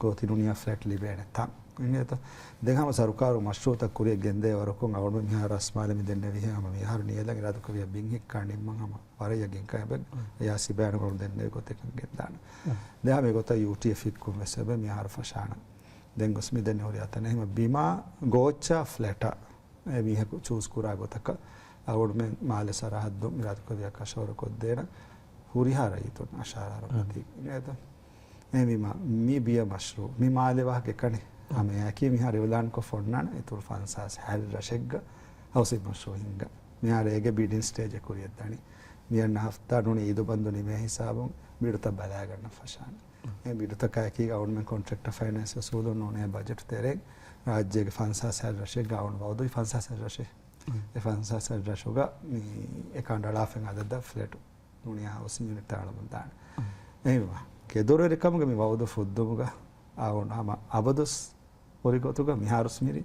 ގޯތި ނޫނިޔާ ފްލެޓް ލިބޭނެ ތަން. އިނގޭތޯ؟ ދެން ހަމަ ސަރުކާރު މަޝްރޫޢުތައް ކުރިއަށް ގެންދޭ ވަރަކުން އަޅުގަނޑު މިހާރު ރަސްމާލެ މި ދެންނެވިހެން ހަމަ މިހާރު ނިޔަލަން އިރާދަކުރިޔާ ބިން ހިއްކާ ނިންމަން ހަމަ ވަރަށް ޔަގީން ކަމެއް. އެޔާ ސިބައިން އަޅުގަނޑު ދެންނެވި ގޮތެއް ގެންދާނަ. ދެން ހަމަ އެގޮތަށް ޔޫޓީއެފް ހިއްކުން ވެސް އެބަ މިހާރު ފަށާނަ. ދެން ގޮސް މި ދެން ހުރި އަތަނެ ހިމަ ބިމާ ގޯއްޗާ ފްލެޓާ އެ މީހަކު ޗޫސް ކުރާ ގޮތަކަށް އަޅުގަނޑުމެން މާލެ ސަރަހައްދު އިރާދަކުރިޔާ ކަށަވަރު ކޮށްދޭނަ ހުރިހާ ރައްޔިތުން އަށާރަ އަހަރު މަތީ. އެހެންވީމަ މި ބިޔަ މަޝްރޫޢު މި މާލެ ވާހަކަ ކަނި ހަމައެއާއެކީ މިހާރު އިޢުލާންކޮށް ފޮންނާނެ އިތުރު ފަންސާސް ހަތް ރަށެއްގަ ހައުސިން މަޝްރޫޢު ހިންގާ. މިހާރު އޭގެ ބިޑިން ސްޓޭޖެއް ކުރިއަށްދާނީ. މިއަންނަ ހަފްތާ ނޫނީ އީދު ބަންދު ނިމޭ ހިސާބުން ބިޑުތައް ބަލާގަންނަ ފަށާނެ. އެ ބިޑުތަކާއެކީގަ އަޅުގަނޑުމެން ކޮންޓްރެކްޓަރ ފައިނޭންސް އުސޫލުން ނޫނީ ބަޖެޓް ތެރެއިން ރާއްޖޭގެ ފަންސާސް ހަތް ރަށެއްގަ އަޅުގަނޑު ވައުދުވި ފަންސާސް ހަތް ރަށެއް. އެ ފަންސާސް ހަތް ރަށުގަ މި އެ ކަނޑައަޅާފައި އަދަދަށް ފްލެޓް ނޫނިޔާ ހައުސިން ޔުނިޓް އަޅަމުން ދާނެ. އެހެންވީމަ ގެދޮރުވެރިކަމުގެ މި ވައުދު ފުއްދުމުގަ އަޅުގަނޑު ހަމަ އަބަދުސް ހުރި ގޮތުގަ މިހާރުސް މިހިރީ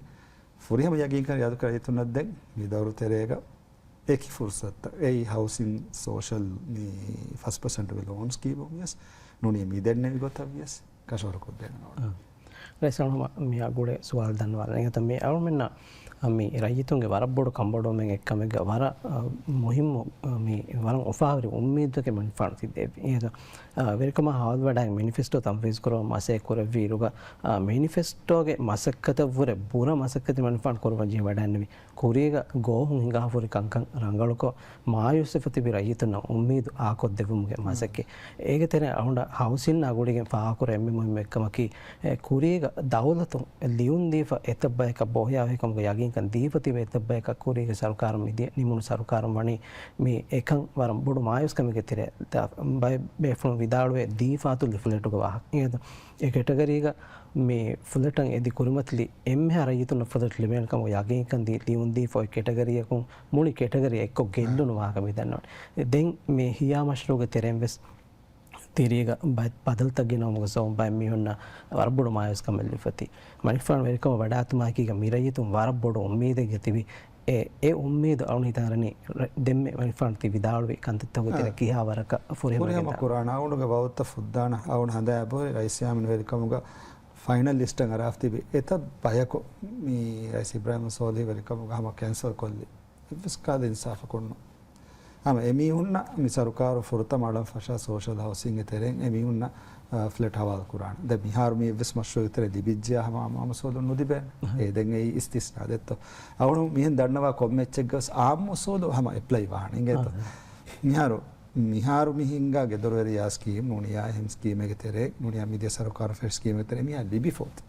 ފުރިހަމަ ޔަގީންކަން އިރާދަކުރާ ރައްޔިތުންނަށް ދެން މި ދައުރު ތެރޭގަ އެކި ފުރުސަތުތައް. އެއީ ހައުސިން ސޯޝަލް މި ފަސް ޕަސެންޓުގެ ލޯން ސްކީމުން ވިޔަސް ނޫނީ މި ދެންނެވި ގޮތަށް ވިޔަސް ކަށަވަރުކޮށްދޭނަން އަޅުގަނޑު. ރައީސް އަޅުމަ މިއާ ގުޅޭ ސުވާލު ދަންނަވާލަން. އެގޮތަށް މި އަޅުމެންނަށް މި ރައްޔިތުންގެ ވަރަށް ބޮޑު ކަންބޮޑުވުމެއް އެއްކަމެއްގަ ވަރަށް، އަ، މުހިއްމު، އަ، މި ވަރަށް އުފާވެރި އުއްމީދުތަކެއް މަނިކުފާނު ތިއްބެވި. އެހެން، އަ، ވެރިކަމާ ހާލު ވަޑައިގެން މެނިފެސްޓޯ ތަންފީޒު ކުރަމުން މަސައްކަތް ކުރެއްވިއިރުގަ، އަ، މެނިފެސްޓޯގެ މަސައްކަތަށްވުރެ ބުރަ މަސައްކަތެއް މަނިކުފާނު ކުރައްވަން ޖެހި ވަޑައިގެންނެވި. ކުރީގަ ގޯހުން ހިނގާފަ ހުރި ކަންކަން ރަނގަޅުކޮށް، މާޔޫސްވެފަ ތިބި ރައްޔިތުންނަށް އުއްމީދު އާކޮށްދެއްވުމުގެ މަސައްކަތް. އޭގެ ތެރެއިން އަޅުގަނޑަށް ހައުސިންއާ ގުޅިގެން ފާހަގަކުރާ އެންމެ މުހިއްމު އެއްކަމަކީ، އެ، ކުރީގަ ދައުލަތުން ލިޔުންދީފަ އެތައް ބަޔަކަށް ބޯހިޔާވޭ ކަމުގެ ޔަގީންކަން ދީފަ ތިބި އެތައް ބަޔަކަށް ކުރީގެ ސަރުކާރުން މިދިޔަ ނިމުނު ސަރުކާރުން ވަނީ މި އެކަން ވަރަށް ބޮޑު މާޔޫސްކަމެއްގެ ތެރެއަށް ދާ-، ބައެއް ބޭފުޅުން ވިދާޅުވޭ ދީފާތު ލިފުލެޓުގެ ވާހަކަ. އެ ކެޓަގަރީގަ މި ފުލެޓަށް އެދި ކުރިމަތިލި އެންމެހާ ރައްޔިތުންނަށް ފުލެޓް ލިބޭނެ ކަމަށް ޔަގީންކަން ދީ، ލިޔުންދީފަ އޮތް ކެޓަގަރީއަކުން މުޅި ކެޓަގަރީ އެއްކޮށް ގެއްލުނު ވާހަކަ މި ދަންނަވަނީ. ދެން މި ހިޔާ މަޝްރޫގެ ތެރެއިން ވެސް ތިރީގަ ބަ-، ބަދަލުތައް ގެނައުމުގެ ސަބަބުން ބައެއް މީހުންނަށް ވަރަށް ބޮޑު މާޔޫސްކަމެއް ލިބިފަ ތި. މަނިކުފާނު ވެރިކަމަށް ވަޑާތުމާއެކީގަ މި ރައްޔިތުން ވަރަށް ބޮޑު އުއްމީދެއްގަ ތިބި. އެ، އެ އުއްމީދު އަޅުން ހިތަށް އަރަނީ ރަ-، ދެންމެ މަނިކުފާނު ތި ވިދާޅުވި ކަންތައްތަކުގެ ތެރެއަށް ކިހާ ވަރަކަށް ފުރިހަމަ ފުރިހަމަ ކުރާނަ އަޅުގަނޑުގެ ވަގުތަށް ފުއްދާނަ އަޅުގަނޑު ހަނދާން އެބަހުރި ރައީސް ޔާމީން ވެރިކަމުގަ ފައިނަލް ލިސްޓަށް އަރާފަ ތިބި އެތައް ބަޔަކު މި ރައީސް އިބްރާހިމް ސޯލިހް ވެރިކަމުގަ ހަމަ ކެންސަލް ކޮށްލި. އެއްވެސް ކަހަލަ އިންސާފަކުން ނޫން. ހަމަ އެމީހުންނަށް މި ސަރުކާރު ފުރަތަމަ އަޅަން ފަށާ ސޯޝަލް ހައުސިންގ ތެރެއިން އެމީހުންނަށް، އާ، ފްލެޓް ހަވާލު ކުރާނެ. ދެން މިހާރު މި އެއްވެސް މަޝްރޫއެއް ތެރެ ލިބިއްޖެޔާ ހަމަ އާއްމު އުސޫލުން ނުލިބޭނެ. އެ ދެން އެއީ އިސްތިސްނާ ދެއްތޯ. އަޅުން މިހެން ދަންނަވާ ކޮންމެ އެއްޗެއްގަވެސް އާއްމު އުސޫލު ހަމަ އެޕްލައި ވާނެ. އިނގޭތޯ؟ މިހާރު، މިހާރު މި ހިންގާ ގެދޮރުވެރިޔާ ސްކީމް ނޫނިޔާ އެހެން ސްކީމެއްގެ ތެރޭ ނޫނިޔާ މިދިޔަ ސަރުކާރު ފެށި ސްކީމެއްގެ ތެރޭ މިހާ ލިބިފޯތި.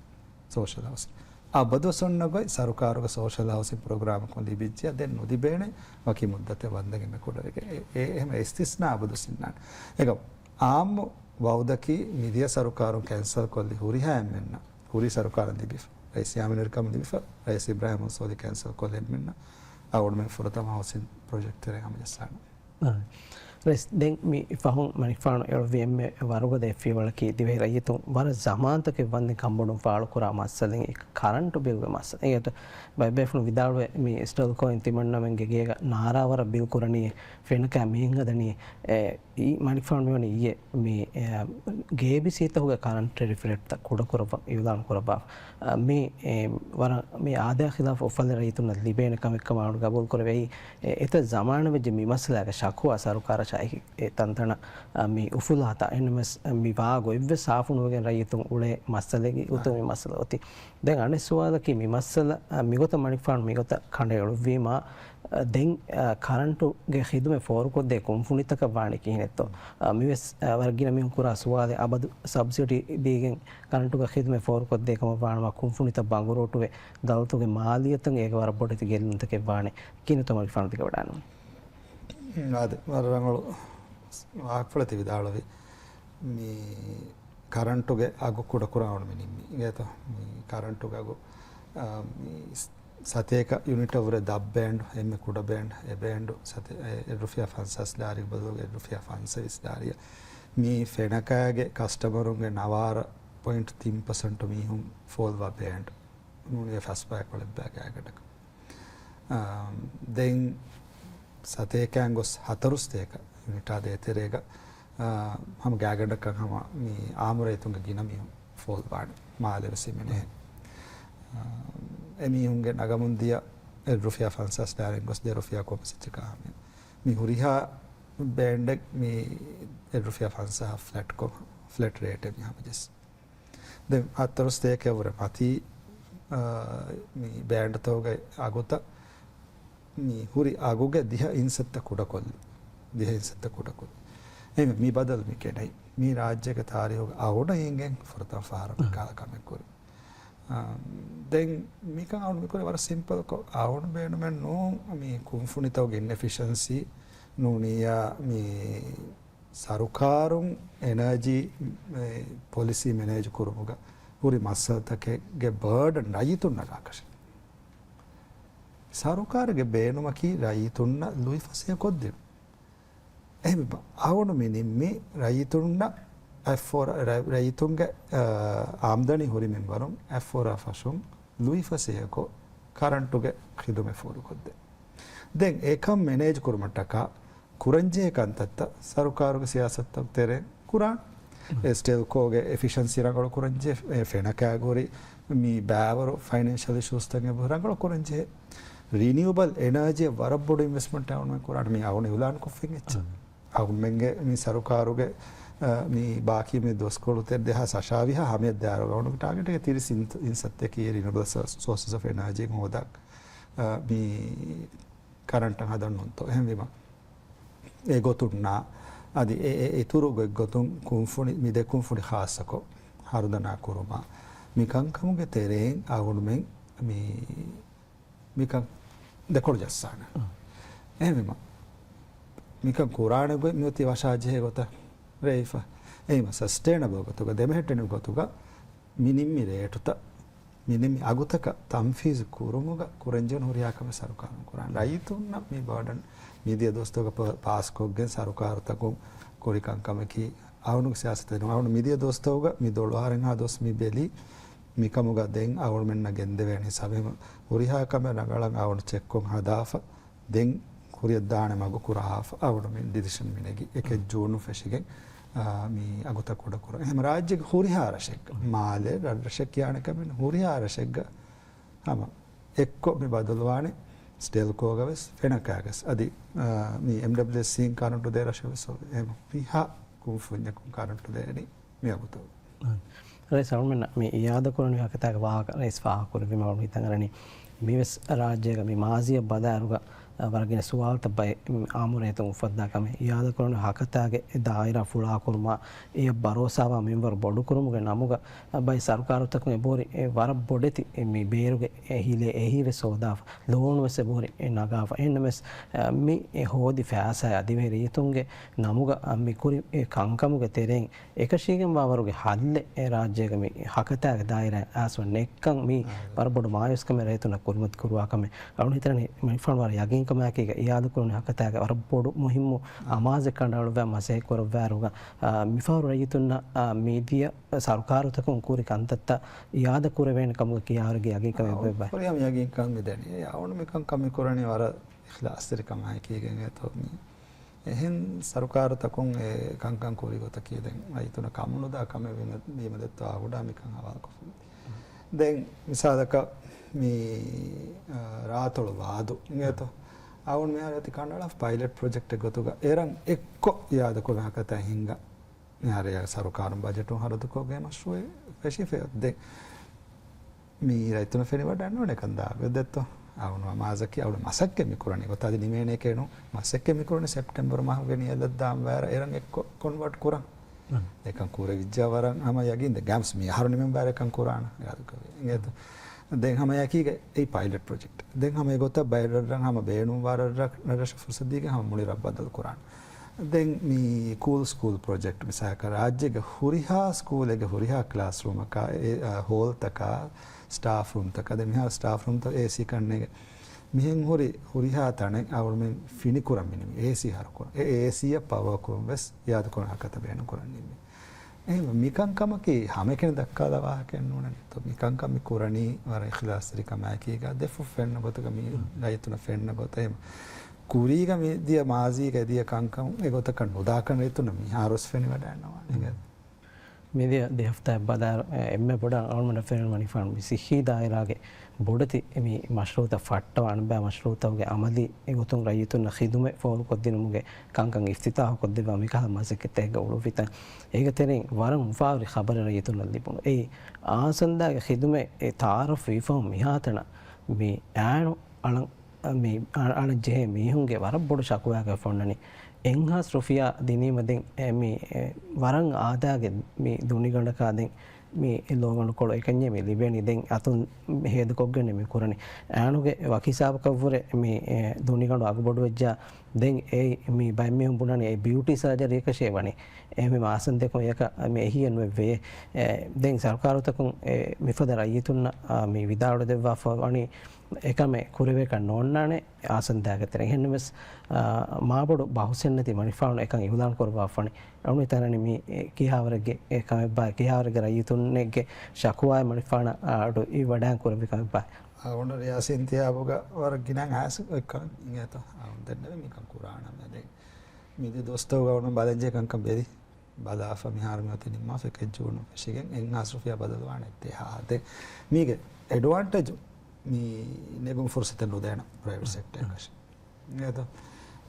ސޯޝަލް ހައުސިން. އަބަދުވެސް އޮންނަ ގޮތް ސަރުކާރުގެ ސޯޝަލް ހައުސިން ޕްރޮގްރާމަކުން ލިބިއްޖެޔާ ދެން ނުލިބޭނެ ވަކި މުއްދަތެއް ވަންދެން އެންމެ ކުޑަވެގެން. އެ، އެ، އެހެން އިސްތިސްނާ އަބަދުވެސް އިންނާނެ. އެކަމް އާއްމު ވައުދަކީ މިދިޔަ ސަރުކާރުން ކެންސަލް ކޮށްލި ހުރިހާ އެންމެންނަށް ހުރި ސަރުކާރަށް ލިބިފަ. ރައީސް ޔާމީން ވެރިކަމުން ލިބިފަ. ރައީސް އިބްރާހިމް ސޯލިހް ކެންސަލް ކޮށްލި އެންމެންނަށް އަޅުގަނޑުމެން ފުރަތަމަ ހައުސިން ޕްރޮޖެކްޓް ތެރެއިން ހަމަޖައްސާނަން. އާ. ރައީސް، ދެން މި ފަހުން މަނިކުފާނު އެޅުއްވި އެންމެ ވަރުގަދަ އެއް ފިޔަވަޅަކީ ދިވެހި ރައްޔިތުން ވަރަށް ޒަމާންތަކެއް ވަންދެން ކަންބޮޑުވުން ފާޅުކުރާ މައްސަލައިން އެކަ ކަރަންޓު ބިލްގެ މައްސަލަ. އެގޮތަށް ބައެއް ބޭފުޅުން ވިދާޅުވޭ މި އިސްޓަލްކޯއިން ތިމަންނަމެންގެ ގޭގަ ނާރާވަރަށް ބިލް ކުރަނީ ފެނަކާ މިހެން ހަދަނީ. އެ، އީ މަނިކުފާނު މިވަނީ އިއްޔެ މި، އެ، ގޭބިސީތަކުގެ ކަރަންޓް ރިފްރެޓްތައް ކުޑަކުރައްވަން އިއުލާން ކުރައްވާފަ. އަ، މި، އެ، ވަރަށް މި އާދަޔާ ޚިލާފަށް އުފަލެއް ރައްޔިތުންނަށް ލިބޭނެ ކަމެއްކަމަށް އަޅުގަނޑު ގަބޫލު ކުރެވޭ. އެ، އެތައް ޒަމާނެއް ވެއްޖެ މި މައްސަލާގެ ޝަކުވާ ސަރުކާރަށާ އެ، އެ ތަންތަނަށް، އަ، މި އުފުލާތާ. އެހެންނަމަވެސް މި ވާ ގޮތްވެސް ސާފުނުވެގެން ރައްޔިތުން އުޅޭ މައްސަލައެއް އޮތީ މި މައްސަލަ އޮތީ. ދެން އަނެއް ސުވާލަކީ މި މައްސަލަ، އަ، މިގޮތަށް މަނިކުފާނު މިގޮތަށް ކަނޑައެޅުއްވީމާ، އަ، ދެން، އަ، ކަރަންޓުގެ ޚިދުމަތް ފޯރުކޮށްދޭ ކުންފުނިތަކަށް ވާނީ ކިހިނެއްތޯ؟ އަ، މިވެސް، އަ، ވަރަށް ގިނަ މީހުން ކުރާ ސުވާލެއް. އަބަދު ސަބްސިޑީ ދީގެން ކަރަންޓުގެ ޚިދުމަތް ފޯރުކޮށްދޭ ކަމަށް ވާނަމަ ކުންފުނިތައް ބަނގުރޫޓުވެ ދައުލަތުގެ މާލިއްޔަތަށް އޭގެ ވަރަށް ބޮޑެތި ގެއްލުންތަކެއް ވާނެ. ކިހިނެއްތޯ މަނިކުފާނު ދިގަވަޑާނު؟ އާދެ، ވަރަށް ރަނގަޅު ވާހަކަފުޅެއް ތި ވިދާޅުވި. މި ކަރަންޓުގެ އަގު ކުޑަކުރާ އަޅުގަނޑު މި ނިންމީ. އިނގޭތޯ؟ މި ކަރަންޓުގެ އަގު، އާ، މި ސަތޭކަ ޔުނިޓަށް ވުރެ ދަށް ބޭންޑް، އެންމެ ކުޑަ ބޭންޑް، އެ ބޭންޑް ސަތޭ-، އެ، އެއް ރުފިޔާ ފަންސާސް ލާރި ބަދަލުގަ އެއް ރުފިޔާ ފަންސަވީސް ލާރިއަށް. މި ފެނަކާގެ ކަސްޓަމަރުންގެ ނަވާރަ ޕޮއިންޓް ތިން ޕަސެންޓު މީހުން ފޯލްވާ ބޭންޑް. ނޫނީ ފަސް ބަޔަކު އެޅެއްވާ ގާތްގަނޑަކަށް. އާ، ދެން ސަތޭކައިން ގޮސް ހަތަރު ސަތޭކަ ޔުނިޓާ ދޭތެރޭގަ، އާ، ހަމަ ގާތްގަނޑަކަށް ހަމަ މި އާއްމު ރައްޔިތުންގެ ގިނަ މީހުން ފޯލް ވާނެ. މާލެ ވެސް ހިމެނޭ. އާ، އެމީހުންގެ ނަގަމުން ދިޔަ އެއް ރުފިޔާ ފަންސާސް ލާރިން ގޮސް ދެ ރުފިޔާ ކޮންމެސް އެއްޗަކާ ހަމަ. މި ހުރިހާ ބޭންޑެއް މި އެއް ރުފިޔާ ފަންސާހަށް ފްލެޓް ކޮށް، ފްލެޓް ރޭޓެއް މި ހަމަޖެއްސި. ދެން ހަތަރު ސަތޭކައަށް ވުރެ މަތީ، އާ، މި ބޭންޑްތަކުގެ އަގުތައް މި ހުރި އަގުގެ ދިހަ އިންސައްތަ ކުޑަކޮށްލި. ދިހަ އިންސައްތަ ކުޑަކޮށްލި. އެހެންވެ މި ބަދަލު މި ގެނައީ. މީ ރާއްޖޭގެ ތާރީހުގަ އަޅުގަނޑަށް އެނގެން ފުރަތަމަ ފަހަރަށް މި ކަހަލަ ކަމެއް ކުރި. އާ، ދެން މިކަން އަޅުގަނޑު މިކުރީ ވަރަށް ސިމްޕަލްކޮށް، އަޅުގަނޑު ބޭނުމެއް ނޫން މި ކުންފުނިތަކުގެ އިންއެފިޝަންސީ ނޫނިއްޔާ މި ސަރުކާރުން އެނާޖީ، އެ، ޕޮލިސީ މެނޭޖް ކުރުމުގަ ހުރި މައްސަލަތަކެއްގެ ބާޑަން ރައްޔިތުން ނަގާކަށެއް. ސަރުކާރުގެ ބޭނުމަކީ ރައްޔިތުންނަށް ލުއިފަސޭހަކޮށްދިނުން. އެހެންވީމަ، އަޅުގަނޑު މި ނިންމީ ރައްޔިތުންނަށް އަތްފޯރ-، ރަ-، ރައްޔިތުންގެ، އާ، އާމްދަނީ ހުރި މިންވަރުން އަތްފޯރާ ފަށުން ލުއިފަސޭހަކޮށް ކަރަންޓުގެ ޚިދުމަތް ފޯރުކޮށްދޭ. ދެން އެކަން މެނޭޖް ކުރުމަށްޓަކާ ކުރަންޖެހޭ ކަންތައްތައް ސަރުކާރުގެ ސިޔާސަތުތައް ތެރެއިން ކުރާން. އެ ސްޓެލްކޯގެ އެފިޝަންސީ ރަނގަޅު ކުރަންޖެހޭ، އެ ފެނަކާގުރި މި ބާވަރު ފައިނޭންޝަލް އިޝޫސްތައް އެބަހުރި ރަނގަޅު ކުރަންޖެހޭ. ރިނިއުއަބަލް އެނާޖީ ވަރަށް ބޮޑު އިންވެސްޓްމަންޓެއް އަޅުގަނޑުމެން ކުރާނެ މި އަޅުގަނޑު އިއުލާން ކޮށްފިން އެއްޗެއް. އަޅުގަނޑުމެންގެ މި ސަރުކާރުގެ، އަ، މި ބާކީ މި ދުވަސްކޮޅު ތެ-، ދެހާސް އަށާވީހާ ހަމަޔަށް ދާއިރުގަ އަޅުގަނޑުގެ ޓާގެޓް އެއް ތިރީސް އިން-، އިންސައްތައަކީ ރިނިއުއަބަލް ސޯ-، ސޯސަސް އޮފް އެނާޖީ ހޯދާ، އަ، މި ކަރަންޓަށް ހަދަން ނޫންތޯ. އެހެންވީމަ އެ ގޮތުންނާ އަދި އެ، އެ އިތުރު ގޮތްގޮތުން ކުންފުނި، މި ދެ ކުންފުނި ޚާއްޞަކޮށް ހަރުދަނާ ކުރުމާ މި ކަންކަމުގެ ތެރެއިން އަޅުގަނޑުމެން މި، މިކަން ދެކޮޅު ޖައްސާނެ. އަ. އެހެންވީމަ މިކަން ކުރާނެ ގޮތް މިއޮތީ ވަށާޖެހޭ ގޮތަށް ރޭވިފަ. އެހެންވީމަ ސަސްޓެއިނަބަލް ގޮތުގަ ދެމެހެއްޓެނި ގޮތުގަ މި ނިންމި ރޭޓުތައް، މި ނިންމި އަގުތަކަށް ތަންފީޒު ކުރުމުގަ ކުރަންޖެހުނު ހުރިހާ ކަމެއް ސަރުކާރުން ކުރާނެ. ރައްޔިތުންނަށް މި ބާޑަން މިދިޔަ ދުވަސްތަކުގަ ޕ-، ޕާސްކޮށްގެން ސަރުކާރުތަކުން ކުރި ކަންކަމަކީ އަޅުގަނޑުގެ ސިޔާސަތެއް ނޫން. އަޅުގަނޑު މިދިޔަ ދުވަސްތަކުގަ މި ދޮޅު އަހަރެއްހާ ދުވަސް މި ބެލީ މިކަމުގަ ދެން އަޅުގަނޑުމެންނަށް ގެންދެވޭނެ ހިސާބެއް. ހުރިހާ ކަމެއް ރަނގަޅަށް އަޅުގަނޑު ޗެކްކޮށް ހަދާފަ. ދެން ކުރިއަށް ދާނެ މަގު ކުރާފަ އަޅުގަނޑުމެން ޑިސިޝަން މިނެގި އެކެއް ޖޫނު ފެށިގެން، އާ، މި އަގުތައް ކުޑަ ކުރަން. އެހެން ރާއްޖޭގެ ހުރިހާ ރަށެއްގަ، މާލެ ރަށްރަށެއް ކިޔާނެ ކަމެއް ނޫން، ހުރިހާ ރަށެއްގަ ހަމަ އެއްކޮށް މި ބަދަލުވާނެ ސްޓެލްކޯގަ ވެސް ފެނަކާ ވެސް. އަދި، އާ، މި އެމްޑަބްލިއުއެސްސީން ކަރަންޓު ދޭ ރަށެއް ވެސް އެހެން ހުރިހާ ކުންފުންޏަކުން ކަރަންޓު ދޭނީ މި އަގުތައް. ރައީސް އަޅުމެންނަށް މި އިއާދަކުރަނިވި ހަކަތާގެ ވާހަކަ ރައީސް ފާހަގަކުރެއްވީމަ އަޅުގަނޑު ހިތަށް އަރަނީ މިވެސް ރާއްޖޭގަ މި މާޒީއަށް ބަލާއިރުގަ، އަ، ވަރަށް ގިނަ ސުވާލުތައް ބައެއް، މި އާއްމު ރައްޔިތުން އުފައްދާ ކަމެއް. އިއާދަކުރަނިވި ހަކަތާގެ ދާއިރާ ފުޅާކުރުމާ، އެޔަށް ބަރޯސާވާ މިންވަރު ބޮޑުކުރުމުގެ ނަމުގަ، އަ، ބައެއް ސަރުކާރުތަކުން އެބަހުރި އެ ވަރަށް ބޮޑެތި މި ބޭރުގެ އެ ހިލޭ އެހީވެސް ހޯދާފަ، ލޯނުވެސް އެބަހުރި އެ ނަގާފަ. އެހެންނަމަވެސް، އަ، މި އެ ހޯދި ފައިސާ އަދިވެހި ރައްޔިތުންގެ ނަމުގަ، އަ، މި ކުރި އެ ކަންކަމުގެ ތެރެއިން އެކަށީގެންވާވަރުގެ ހައްލެއް އެ ރާއްޖޭގަ މި ހަކަތާގެ ދާއިރާއަށް އައިސްވަން ނެއްކަން މީ އާ. ވަރަށް ބޮޑު މާޔޫސްކަމެއް ރައްޔިތުންނަށް ކުރިމަތި ކުރުވާ ކަމެއް. އަޅުގަނޑު ހިތަށް އަރަނީ މަނިކުފާނު ވަރަށް ޔަގީންކަމާއެކީގަ އިއާދަކުރުނި ހަކަތާގެ ވަރަށް ބޮޑު މުހިއްމު އާ. އަމާޒެއް ކަނޑައަޅުއްވާ މަސައްކަތް ކުރައްވާއިރުގަ، އާ، މިފަހަރު ރައްޔިތުންނަށް، އާ، މިދިޔަ ސަރުކާރުތަކުން ކުރި ކަންތައްތައް އިއާދަ ކުރެވޭނެ ކަމުގަ ކިޔާވަރެއްގެ ޔަގީންކަމެއް އާ، އޮތްބައި. ހުރިހާ ޔަގީންކަން މިދެނީ. އެ އަޅުގަނޑު މިކަންކަން މި ކުރަނީ ވަރަށް އިޚްލާޞްތެރިކަމާއެކީގެން އެތޯ މި އެހެން ސަރުކާރުތަކުން އެ ކަންކަން ކުރި ގޮތަކީ ދެން ރައްޔިތުންނަށް ކަމުނުދާ ކަމެއް ވީމަ-، ވީމަދެއްތޯ އާ ގުޑާ މިކަން ހަވާލުކޮށްފަ. ދެން މިސާލަކަށް މި، އާ، ރާއަތޮޅު ވާދު އިނގޭތޯ. އާ. އަޅުގަނޑު މިހާރު އެތި ކަނޑައަޅާފަ ޕައިލެޓް ޕްރޮޖެކްޓެއް ގޮތުގަ އެރަށް އެއްކޮށް އިއާދަކުރުމުގެ ހަކަތައް ހިންގާ. މިހާރު ސަރުކާރުން ބަޖެޓުން ހަރަދުކޮށްގެން މަޝްރޫއެއް ފެށިފަ. ދެން މި ރައްޔިތުންނަށް ފެނިވަޑައިގަންނަވާނެ ކަން ދާ ގޮތް ދެއްތޯ. އަޅުގަނޑު މާޒަކީ އަޅުގަނޑު މަސައްކަތް މި ކުރަނީ ގޮތަށް އަދި ނިމޭނެ ކޭނު މަސައްކަތް މި ކުރަނީ ސެޕްޓެމްބަރު މަހުގެ ނިޔަލަށް ދާން ވާއިރަށް އެރަށް އެއްކޮށް ކޮންވަޓް ކުރަން. އަ. އެކަން ކުރެވިއްޖާ ވަރަށް ހަމަ ޔަގީން ދެން ގާމްސް މި އަހަރު ނިމެން ވާއިރަށް އެކަން ކުރާނަ އިރާދަ ކުރެވި. އިނގޭތޯ. ދެން ހަމަ ޔަކީގަ އެއީ ޕައިލެޓް ޕްރޮޖެކްޓް. ދެން ހަމަ އެގޮތަށް ބައެއް ރަށްރަށް ހަމަ ބޭނުންވާ ރަށްރަށް، ރަށްރަށަށް ފުރުސަތު ދީގެން ހަމަ މުޅި ރަށް ބަދަލު ކުރާނަ. ދެން މި ކޫލް ސްކޫލް ޕްރޮޖެކްޓް މިސާލަކަށް ރާއްޖޭގެ ހުރިހާ ސްކޫލެއްގެ ހުރިހާ ކްލާސްރޫމަކާ، އެ، އަ، ހޯލްތަކާ، ސްޓާފް ރޫމްތަކާ، ދެން މިހާރު ސްޓާފް ރޫމްތައް އޭސީ ކަންނޭނގެ. މިހެން ހުރި ހުރިހާ ތަނެއް އަޅުގަނޑުމެން ފިނިކުރަން މިނިވި. އޭސީ ހަރުކުރަން. އެ އޭސީއަށް ޕަވަރ ކުރުން ވެސް އިއާދަކުރުން ހަކަތަ ބޭނުން ކުރަން ނިންމި. އެހެން މިކަންކަމަކީ ހަމައެކަނި ދައްކާލާ ވާހަކައެއް ނޫނެއް. މިކަންކަން މި ކުރަނީ ވަރަށް އިޚްލާޞްތެރިކަމާއެކީގަ ދެފުށް ފެންނަ ގޮތަކަށް މި ރައްޔިތުންނަށް ފެންނަ ގޮތަށް. އެހެން ކުރީގަ މި ދިޔަ މާޒީގަ ދިޔަ ކަންކަން އެގޮތަކަށް ނުދާކަން ރައްޔިތުންނަށް މިހާރުވެސް ފެނިވަޑައިގަންނަވާނެ. މިދިޔަ ދެ ހަފްތާއެއް ބަލާއިރު، އެ، އެންމެ ބޮޑަށް އަޅުގަނޑަށް ފެނުނީ މަނިކުފާނު މި ސިއްހީ ދާއިރާގެ ބޮޑެތި މި މަޝްރޫއުތައް ފައްޓަވާ އަންބާ މަޝްރޫއުތަކުގެ އަމަލީ ގޮތުން ރައްޔިތުންނަށް ޚިދުމަތް ފޯރުކޮށްދިނުމުގެ ކަންކަން އިފްތިތާޙުކޮށްދެއްވާ މިކަހަލަ މަސައްކަތެއްގަ އުޅުއްވިތަން. އޭގެ ތެރެއިން ވަރަށް އުފާވެރި ޚަބަރެއް ރައްޔިތުންނަށް ލިބުނު. އެއީ އާސަންދާގެ ޚިދުމަތް އެ ތަޢާރަފް ވީފަހު މިހާތަނަށް މި އާނު އަޅަން މި އަ-، އަޅަން ޖެހޭ މީހުންގެ ވަރަށް ބޮޑު ޝަކުވާއަކަށް ފޮންނަނީ. އެއްހާސް ރުފިޔާ ދިނީމަ ދެން އެ މި އެ ވަރަށް އާދައިގެ މި ދުނިގަނޑަކާ ދެން މި ލޯގަނޑުކޮޅު އެކަންޏެއް މި ލިބެނީ. ދެން އަތުން ހޭދަކޮށްގެން މި ކުރަނީ. އާނުގެ ވަކި ހިސާބަކަށްވުރެ މި އެ ދުނިގަނޑު އަގުބޮޑުވެއްޖާ ދެން އެ މި ބައެއް މީހުން ބުނަނީ އެ ބިއުޓީ ސަރޖަރީއަކަށޭ ވަނީ. އެ މި މާސަންދެކުން އެޔަކަށް މި އެހީއެއް ނުވެއްވެޔޭ. އެ ދެން ސަރުކާރުތަކުން އެ މިފަދަ ރައްޔިތުންނަށް އާ މި ވިދާޅުވެދެއްވާފަ ވަނީ އެކަމެއް ކުރެވޭކަށް ނޯންނާނެ އާސަންދާގެ ތެރެއިން. އެހެންނަމަވެސް، އާ، މާބޮޑު ބަހުސެއްނެތި މަނިކުފާނު އެކަން އިޢުލާން ކުރައްވާފަނި. އަޅުގަނޑު ހިތަށް އަރަނީ މީ ކިހާވަރެއްގެ އެ ކަމެއްބާ، ކިހާވަރެއްގެ ރައްޔިތުންނެއްގެ ޝަކުވާއެއް މަނިކުފާނަށް އަޑު އިވިވަޑައިން ކުރެއްވި ކަމެއްބާ. އަޅުގަނޑު ރިޔާސީ އިންތިހާބުގަ ވަރަށް ގިނަ އައިސް އޮތްކަން އިނގޭތޯ. އަޅުގަނޑު ދެންނެވި މިކަން ކުރާނަމޭ. ދެން މިދިޔަ ދުވަސްތަކުގަ އަޅުގަނޑު ބަލަންޖެހޭ ކަންކަން ބެލި. ބަލާފަ މިހާރު މިއޮތީ ނިންމާފަ އެކެއް ޖޫނު ފެށިގެން އެއްހާސް ރުފިޔާ ބަދަލުވާނެ އެއް ދެހާ. ދެން މީގެ އެޑްވާންޓޭޖު މި ނެގުން ފުރުސަތެއް ނުދޭނަ ޕްރައިވެޓް ސެކްޓަރަކަށް. އެދޯ؟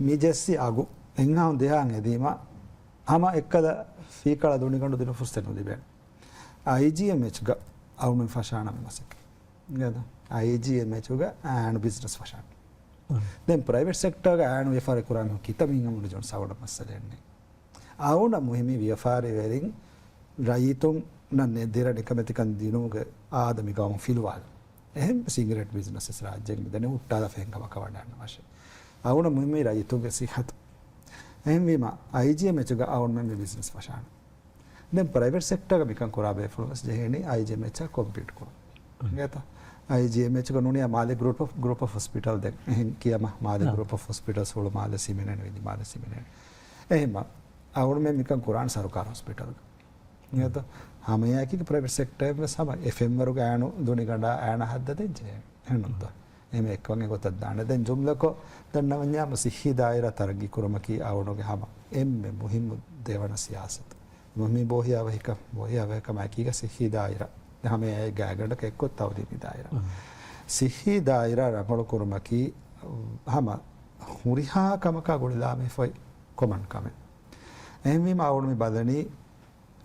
މި ޖެއްސި އަގު އެއްހާސް ދެހާ އެދީމަ ހަމަ އެއްކަލަ ފީކަޅަ ދުނިގަނޑު ދިނު ފުރުސަތެއް ނުލިބޭނެ. އައިޖީއެމްއެޗްގަ އަޅުމެން ފަށާނަމެ މަސައްކަތް. އެދޯ؟ އައިޖީއެމްއެޗުގަ އާނު ބިޒްނަސް ފަށާނެ. ދެން ޕްރައިވެޓް ސެކްޓަރގަ އާނު ވިޔަފާރި ކުރާ މީހުން ކިތައް މީހުން އަމުނު ޖޯން ސަވަނަ މައްސަލައެއް ނެތް. އައުނަ މުހިމީ ވިޔަފާރިވެރިން ރައްޔިތުންނަށް ދިރަ ނިކަމެތިކަން ދިނުމުގެ އާދަ މި ގައުމު ފިލުވާލަން. އެހެން ސިނގިރޭޓް ބިޒްނަސް ރާއްޖޭގެ މިދަނީ ހުއްޓާލާ ފެންކަމަކަށް ވަޑާން ވަށެ. އައުނަ މުހިމީ ރައްޔިތުންގެ ސިއްހަތު. އެހެންވީމަ އައިޖީއެމްއެޗުގަ އައުންމެން މި ބިޒްނަސް ފަށާނެ. ދެން ޕްރައިވެޓް ސެކްޓަރގަ މިކަން ކުރާ ބޭފުޅުން ވެސް ޖެހޭނީ އައިޖީއެމްއެޗާ ކޮމްޕީޓް ކުރަން. އިނގޭތޯ؟ އައިޖީއެމްއެޗުގަ ނޫނިއްޔާ މާލެ ގްރޫޕް އޮފް، ގްރޫޕް އޮފް ހޮސްޕިޓަލް ދެން. އެހެން ކިޔަމަ މާލެ ގްރޫޕް އޮފް ހޮސްޕިޓަލްސް ހުޅުމާލެ ސިމިނޭން ވިލިމާލެ ސިމިނޭން. އެހެންމަ އައުންމެން މިކަން ކުރާން ސަރުކާރު ހޮސްޕިޓަލްގަ. އިނގޭތޯ؟ ހަމައެކީގަ ޕްރައިވެޓް ސެކްޓަރެއް ވެސް ހަމަ އެ ފެންވަރުގަ އާނު ދުނިގަނޑާ އާނަ ހައްދަދޭން ޖެހޭ. އެހެންނުތޯ؟ އެހެން އެއްކަމެއް އެގޮތަށް ދާނެ. ދެން ޖުމްލަކޮށް ދަންނަވަންޏާމު ސިއްހީ ދާއިރާ ތަރައްގީ ކުރުމަކީ އައުނުގެ ހަމަ އެންމެ މުހިއްމު ދެވަނަ ސިޔާސަތު. މި ބޯހިޔާވަހިކަ، ބޯހިޔާވަހިކަމާއެކީގަ ސިއްހީ ދާއިރާ. ހަމަ އެ ގާތްގަނޑަކަށް އެއްކޮށް ތައުލީމީ ދާއިރާ. ސިއްހީ ދާއިރާ ރަނގަޅު ކުރުމަކީ ހަމަ ހުރިހާ ކަމަކާ ގުޅިލާމެހިފައި ކޮމަން ކަމެއް. އެހެންވީމަ އައުނު މި ބަލަނީ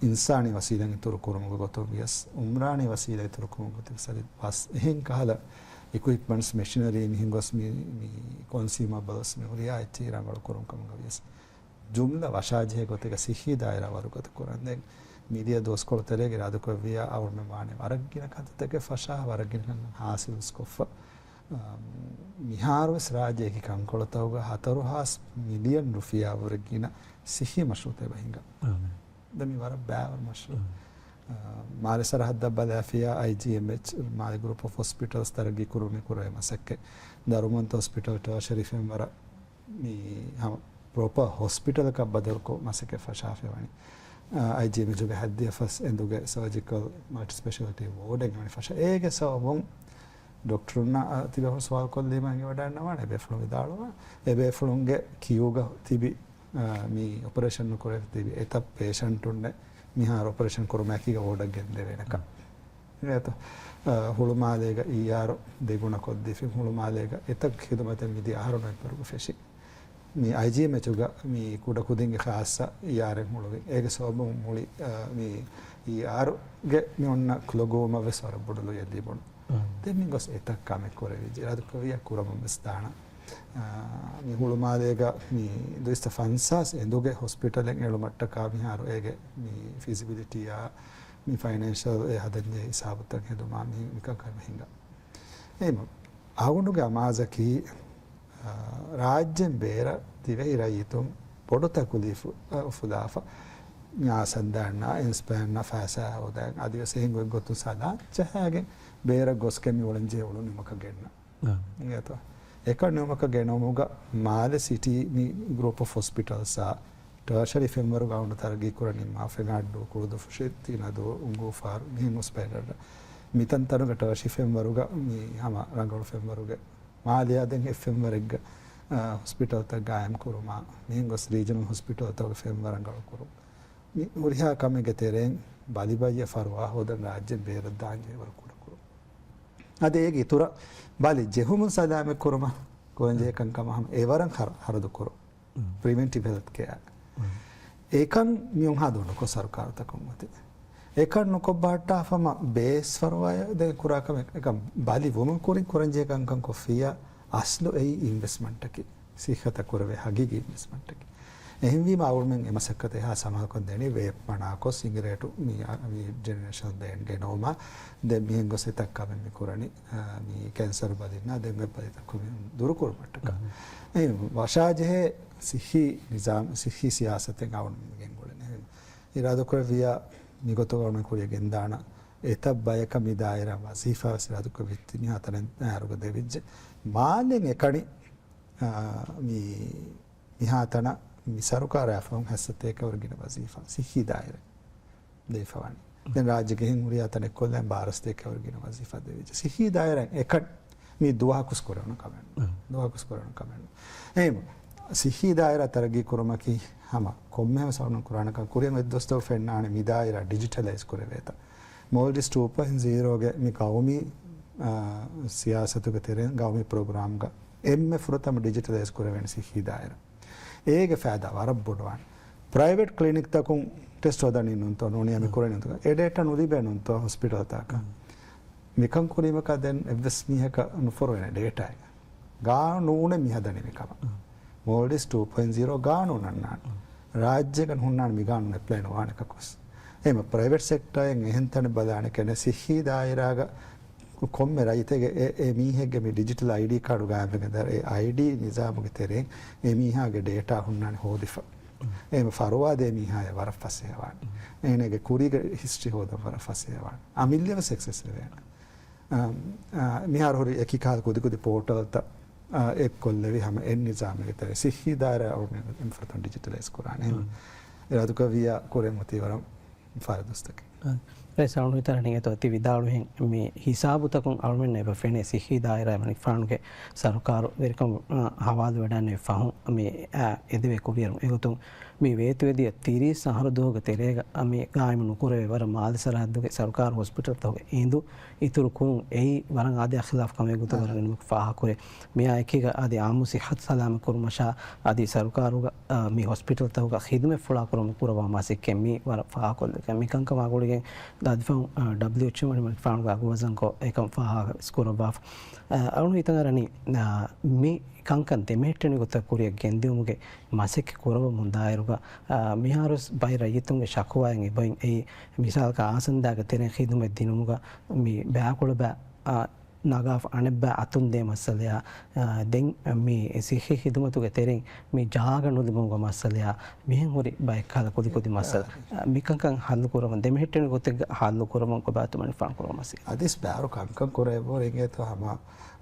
އިންސާނީ ވަސީލަތް އިތުރު ކުރުމުގެ ގޮތުން ވިޔަސް، އުމްރާނީ ވަސީލަތް އިތުރު ކުރުމުގެ ގޮތުން ވިޔަސް، އަދި ވަސް އެހެން ކަހަލަ އިކުއިޕްމަންޓްސް، މެޝިނަރީ މިހެން ގޮސް މި، މި ކޮންސިއުމަބަލްސް މި ހުރިހާ އެއްޗެހި ރަނގަޅު ކުރުން ކަމުގަ ވިޔަސް، ޖުމްލަ ވަށާޖެހޭ ގޮތެއްގަ ސިއްހީ ދާއިރާ ވަރުގަދަ ކުރަން. ދެން މިދިޔަ ދުވަސްކޮޅު ތެރޭގަ އިރާދަކުރެއްވިއްޔާ އަޅުމެން ވާނެ ވަރަށް ގިނަ ކަންތައްތަކެއް ފަށާ، ވަރަށް ގިނަ ކަންކަން ހާސިލުވެސް ކޮށްފަ. އަ، މިހާރުވެސް ރާއްޖޭގެ ކަންކޮޅުތަކުގަ ހަތަރު ހާސް މިލިއަން ރުފިޔާ ވުރެ ގިނަ ސިއްހީ މަޝްރޫއުތައް އެބަ ހިނގާ. ދެން މި ވަރަށް ބައިވަރު މަޝްރޫއު. އަ، މާލެ ސަރަހައްދަށް ބަލާފިޔާ އައިޖީއެމްއެޗް، މާލެ ގްރޫޕް އޮފް ހޮސްޕިޓަލްސް ތަރައްގީ ކުރުމަށް ކުރެވޭ މަސައްކަތް. ދަރުމަންތު ހޮސްޕިޓަލް ޓާޝަރީ ފެންވަރަށް މި ހަމަ ޕްރޮޕަ ހޮސްޕިޓަލަކަށް ބަދަލުކޮށް މަސައްކަތް ފަށާފައިވަނީ. އައިޖީއެމްއެޗުގެ ހައްދިޔަ ފަސް އެނދުގެ ސަރޖިކަލް މަލްޓި ސްޕެޝަލިޓީ ވޯޑެއް ވަނީ ފަށާ. އޭގެ ސަބަބުން ޑޮކްޓަރުންނާ ތިބޭފުޅުން ސުވާލު ކޮށްލީމަ އެނގިވަޑައިގަންނަވާނެ އެބޭފުޅުން ވިދާޅުވާ. އެބޭފުޅުންގެ ކިޔޫގަ ތިބި، އާ، މި އޮޕަރޭޝަން ނުކުރެވި ތިބި އެތައް ޕޭޝަންޓުންނެއް މިހާރު އޮޕަރޭޝަން ކުރުމަކީގަ ވޯޑަށް ގެންދެވޭނެކަން. އެތަ، އާ، ހުޅުމާލޭގަ އީއާރު ދެގުނަ ކޮށްދީފި، ހުޅުމާލޭގަ އެތައް ޚިދުމަތެއް މިދިޔަ އަހަރު ނޮވެމްބަރުގަ ފެށި. މި އައިޖީއެމްއެޗުގަ މި ކުޑަކުދިންގެ ޚާއްސަ އީއާރެއް ހުޅުވި. އޭގެ ސަބަބުން މުޅި، އާ، މި އީއާރުގެ މި އޮންނަ ކުލަގޮވުމަށް ވެސް ވަރަށް ބޮޑު ލުޔެއް ލިބުނު. ދެން މި ގޮސް އެތައް ކަމެއް ކުރެވިއްޖެ. އިރާދަކުރެއްވިއްޔާ ކުރަމުން ވެސް ދާނަ. އާ، މި ހުޅުމާލޭގަ މި ދުއިސައްތަ ފަންސާސް އެނދުގެ ހޮސްޕިޓަލެއް އެޅުމަށްޓަކާ މިހާރު އޭގެ މި ފިޒިބިލިޓީއާ މި ފައިނޭންޝަލް އެ ހަދަންޖެހޭ ހިސާބުތައް ހެދުމާ މި، މިކަން ކަމެއް ހިނގާ. އެހެން އަޅުގަނޑުގެ އަމާޒަކީ، އާ، ރާއްޖޭން ބޭރަށް ދިވެހި ރައްޔިތުން ބޮޑު ތަކުލީފު، އާ، އުފުލާފަ، މި އާސަންދާންނާ އިންސްޕައިންނާ ފައިސާ ހޯދަން އަދިވެސް އެހެން ގޮތްގޮތުން ސަލާން ޖަހާގެން ބޭރަށް ގޮސްގެން މި އުޅެންޖެހޭ އުޅުނުމަކަށް ގެންނަ. އާ. އިނގޭތޯ؟ އެކަން ނިމުމަކަށް ގެނައުމުގަ މާލެ ސިޓީ މި ގްރޫޕް އޮފް ހޮސްޕިޓަލްސްއާ ޓާޝަރީ ފެންވަރުގަ އަޅުގަނޑު ތަރައްގީ ކުރަނީ މާފެން އައްޑޫ، ކުޅުދުފުށި، ތިނަދޫ، އުނގޫފާރު، މިހެން ހޮސްޕިޓަލް. މިތަންތަނުގަ ޓާޝީ ފެންވަރުގަ މި ހަމަ ރަނގަޅު ފެންވަރުގެ މާލެއާ ދެން އެއް ފެންވަރެއްގަ، އާ، ހޮސްޕިޓަލްތައް ގާއިމް ކުރުމާ، މިހެން ގޮސް ރީޖަނަލް ހޮސްޕިޓަލްތަކުގެ ފެންވަރު ރަނގަޅު ކުރުން. މި ހުރިހާ ކަމެއްގެ ތެރެއިން ބަލިބައްޔަށް ފަރުވާ ހޯދަން ރާއްޖޭން ބޭރަށް ދާންޖެހޭ ވަރަށް ކުޑަކުރުން. އަދި އޭގެ އިތުރަށް ބަލި ޖެހުމުން ސަލާމަތް ކުރުމަށް ކުރަންޖެހޭ ކަންކަމަށް ހަމަ އެވަރަށް ހަރަ-، ހަރަދު ކުރުން. ޕްރިވެންޓިވް ހެލްތް ކެއާ. އެކަން މިއޮންހާ ދުވަހު ނުކޮށް ސަރުކާރުތަކުން އޮތީ. އެކަން ނުކޮށްބަހައްޓާފަ ހަމަ ބޭސް ފަރުވާއަށް ދެން ކުރާ ކަމެއް، އެކަން ބަލި ވުމުން ކުރިން ކުރަންޖެހޭ ކަންކަން ކޮށްފިއްޔާ އަސްލު އެއީ އިންވެސްޓްމަންޓަކީ. ސިއްހަތަށް ކުރެވޭ ހަގީގީ އިންވެސްޓްމަންޓަކީ. އެހެންވީމަ އަޅުމެން އެ މަސައްކަތަށް އެހާ ސަމާލުކަން ދެނީ ވޭޕް މަނާކޮށް ސިނގިރޭޓު މި، މި ޖެނެރޭޝަން ބޭން ގެނައުމާ ދެން މިހެން ގޮސް އެތައް ކަމެއް މި ކުރަނީ، އާ، މި ކެންސަރު ބަލިންނާ ދެން އޮތް ބަލިތަކުން ދުރުކުރުމަށްޓަކާ. އެ ވަށާޖެހޭ ސިއްހީ ނިޒާމް، ސިއްހީ ސިޔާސަތެއް އަޅުމެން ގެންގުޅެން. އެހެން އިރާދަކުރެއްވިއްޔާ މިގޮތުގަ އަޅުމެން ކުރިއަށް ގެންދާނަ އެތައް ބަޔަކަށް މި ދާއިރާ ވަޒީފާ ވެސް އިރާދަކުރެއްވިއްޔާ މިހާތަނަށް އަހަރުގަ ދެވިއްޖެ. މާލެން އެކަނި އާ، މި، މިހާތަނަށް މި ސަރުކާރާ ފަހުން ހަތްސަތޭކަ ވަރަށް ގިނަ ވަޒީފާ ސިއްހީ ދާއިރާ ދެވިފަވާނެ. ދެން ރާއްޖޭގެ އެހެން ހުރިހާ ތަނެއް ކޮށްލަން ބާރަ ސަތޭކަ ވަރަށް ގިނަ ވަޒީފާ ދެވިއްޖެ. ސިއްހީ ދާއިރާ އެކަން މި ދުވަހަކުސް ކުރެވުނު ކަމެއް ނޫން. ދުވަހަކުސް ކުރެވުނު ކަމެއް ނޫން. އެހެން ސިއްހީ ދާއިރާ ތަރައްގީ ކުރުމަކީ ހަމަ ކޮންމެހެން ސަވަނު ކުރާނެކަން. ކުރިއަށް އޮތް ދުވަސްތަކު ފެންނާނެ މި ދާއިރާ ޑިޖިޓަލައިޒް ކުރެވޭތަ. މޯލްޑިވްސް ޓޫ ޕޮއިންޓް ޒީރޯގެ މި ގައުމީ، އާ، ސިޔާސަތުގެ ތެރެއިން ގައުމީ ޕްރޮގްރާމްގަ އެންމެ ފުރަތަމަ ޑިޖިޓަލައިޒް ކުރެވޭނެ ސިއްހީ ދާއިރާ. އޭގެ ފައިދާ ވަރަށް ބޮޑުވާނެ. ޕްރައިވެޓް ކްލިނިކްތަކުން ޓެސްޓް ހޯދަނީ ނޫންތޯ، ނޫނީ މި ކުރަނީ ނޫންތޯ، އެ ޑޭޓާ ނުލިބޭ ނޫންތޯ ހޮސްޕިޓަލްތަކަށް. މިކަން ކުރީމަކާ ދެން އެއްވެސް މީހަކަށް ނުފޮރުވޭނެ ޑޭޓާއެއް. ގާނޫނެއް މި ހަދަނީ މިކަމަށް. މޯލްޑިވްސް ޓޫ ޕޮއިންޓް ޒީރޯ ގާނޫނު އަންނާނެ. ރާއްޖޭގަ ހުންނާނެ މި ގާނޫނު އެޕްލައި ނުވާނެ ކަކުސް. އެހެން ޕްރައިވެޓް ސެކްޓަރއިން އެހެން ތަނެއް ބަލާނެ ކެނެ ސިއްހީ ދާއިރާގަ ކޮންމެ ރައްޔިތެއްގެ އެ، އެ މީހެއްގެ މި ޑިޖިޓަލް އައިޑީ ކާޑު ގާއިމްވެގެން ދާއިރު އެ އައިޑީ ނިޒާމުގެ ތެރެއިން އެ މީހާގެ ޑޭޓާ ހުންނާނެ ހޯދިފަ. އެހެން ފަރުވާ ދޭ މީހާޔަށް ވަރަށް ފަސޭހަވާނެ. އޭނަގެ ކުރީގެ ހިސްޓްރީ ހޯދަން ވަރަށް ފަސޭހަވާނެ. އަމިއްލަވެސް އެކްސެސް ވެވޭނެ. އާ، އާ، މިހާރު ހުރި އެކި ކަހަލަ ކުދިކުދި ޕޯޓަލްތައް، އާ، އެއްކޮށްލެވި ހަމަ އެއް ނިޒާމެއްގެ ތެރެ ސިއްހީ ދާއިރާ އަޅުގަނޑު އެންމެ ފުރަތަމަ ޑިޖިޓަލައިޒް ކުރާނެ. އެހެން އިރާދަކުރެއްވިއްޔާ ކުރެން އޮތީ ވަރަށް ފަހަރު ދުވަސްތަކެއް. ރައީސް އަޅުގަނޑު ހިތަށް އަރަނީ އެތޯ ތި ވިދާޅުވިހެން މި ހިސާބުތަކުން އަޅުމެންނަށް އެބަ ފެނޭ ސިއްހީ ދާއިރާ މަނިކުފާނުގެ ސަރުކާރު ވެރިކަމުން، އާ، ހަވާލުވެވަޑައިގެންނެވި ފަހުން މި، އާ، އެދެވޭ ކުރިއެރުން. އެގޮތުން މި ވޭތުވެދިޔަ ތިރީސް އަހަރު ދުވަހުގެ ތެރޭގަ މި ގާއިމު ނުކުރެވޭ ވަރަށް މާލެ ސަރަހައްދުގެ ސަރުކާރު ހޮސްޕިޓަލްތަކުގެ އިނދު އިތުރު ކުރުން އެއީ ވަރަށް އާދަޔާ ޚިލާފު ކަމެއް ގޮތުގަ އަޅުގަނޑުމެން ފާހަގަކުރޭ. މިއާ އެކީގަ އަދި އާއްމު ސިއްހަތު ސަލާމަތް ކުރުމަށާ އަދި ސަރުކާރުގަ، އާ، މި ހޮސްޕިޓަލްތަކުގަ ޚިދުމަތް ފުޅާކުރުމަށް ކުރައްވާ މަސައްކަތް މި ވަރަށް ފާހަގަކޮށްލެވި. މިކަންކަމާ ގުޅިގެން އަދި ފަހުން، އާ، ޑަބްލިއުއެޗްއޯ މަނިކުފާނުގެ އަގުވަޒަންކޮށް އެކަން ފާހަގަ ކުރައްވާފަ. އާ، އަޅުގަނޑު ހިތަށް އަރަނީ، އާ، މި ކަންކަން ދެމެހެއްޓެނި ގޮތަށް ކުރިއަށް ގެންދިއުމުގެ މަސައްކަތް ކުރައްވަމުން ދާއިރުގަ، އާ، މިހާރުވެސް ބައެއް ރައްޔިތުންގެ ޝަކުވާއެއް އެބައިން އެއީ، މިސާލަކަށް އާސަންދާގެ ތެރެއިން ޚިދުމަތް ދިނުމުގަ މި ބައިކުޅަ ބައި، އާ، ނަގާފަ އަނެއްބައި އަތުން ދޭ މައްސަލަޔާ، އާ، ދެން މި ސިއްހީ ޚިދުމަތުގެ ތެރެއިން މި ޖާގަ ނުލިބުމުގެ މައްސަލަޔާ، މިހެން ހުރި ބައެއް ކަހަލަ ކުދިކުދި މައްސަލަ. އާ، މިކަންކަން ހައްލު ކުރަމުން، ދެމެހެއްޓެނި ގޮތެއްގަ ހައްލު ކުރަމުން ކޮބާތޯ މަނިކުފާނު ކުރައްވާ މަސައްކަތް. އަދިސް ބާރު ކަންކަން ކުރެވޭ އިނގޭތޯ ހަމަ،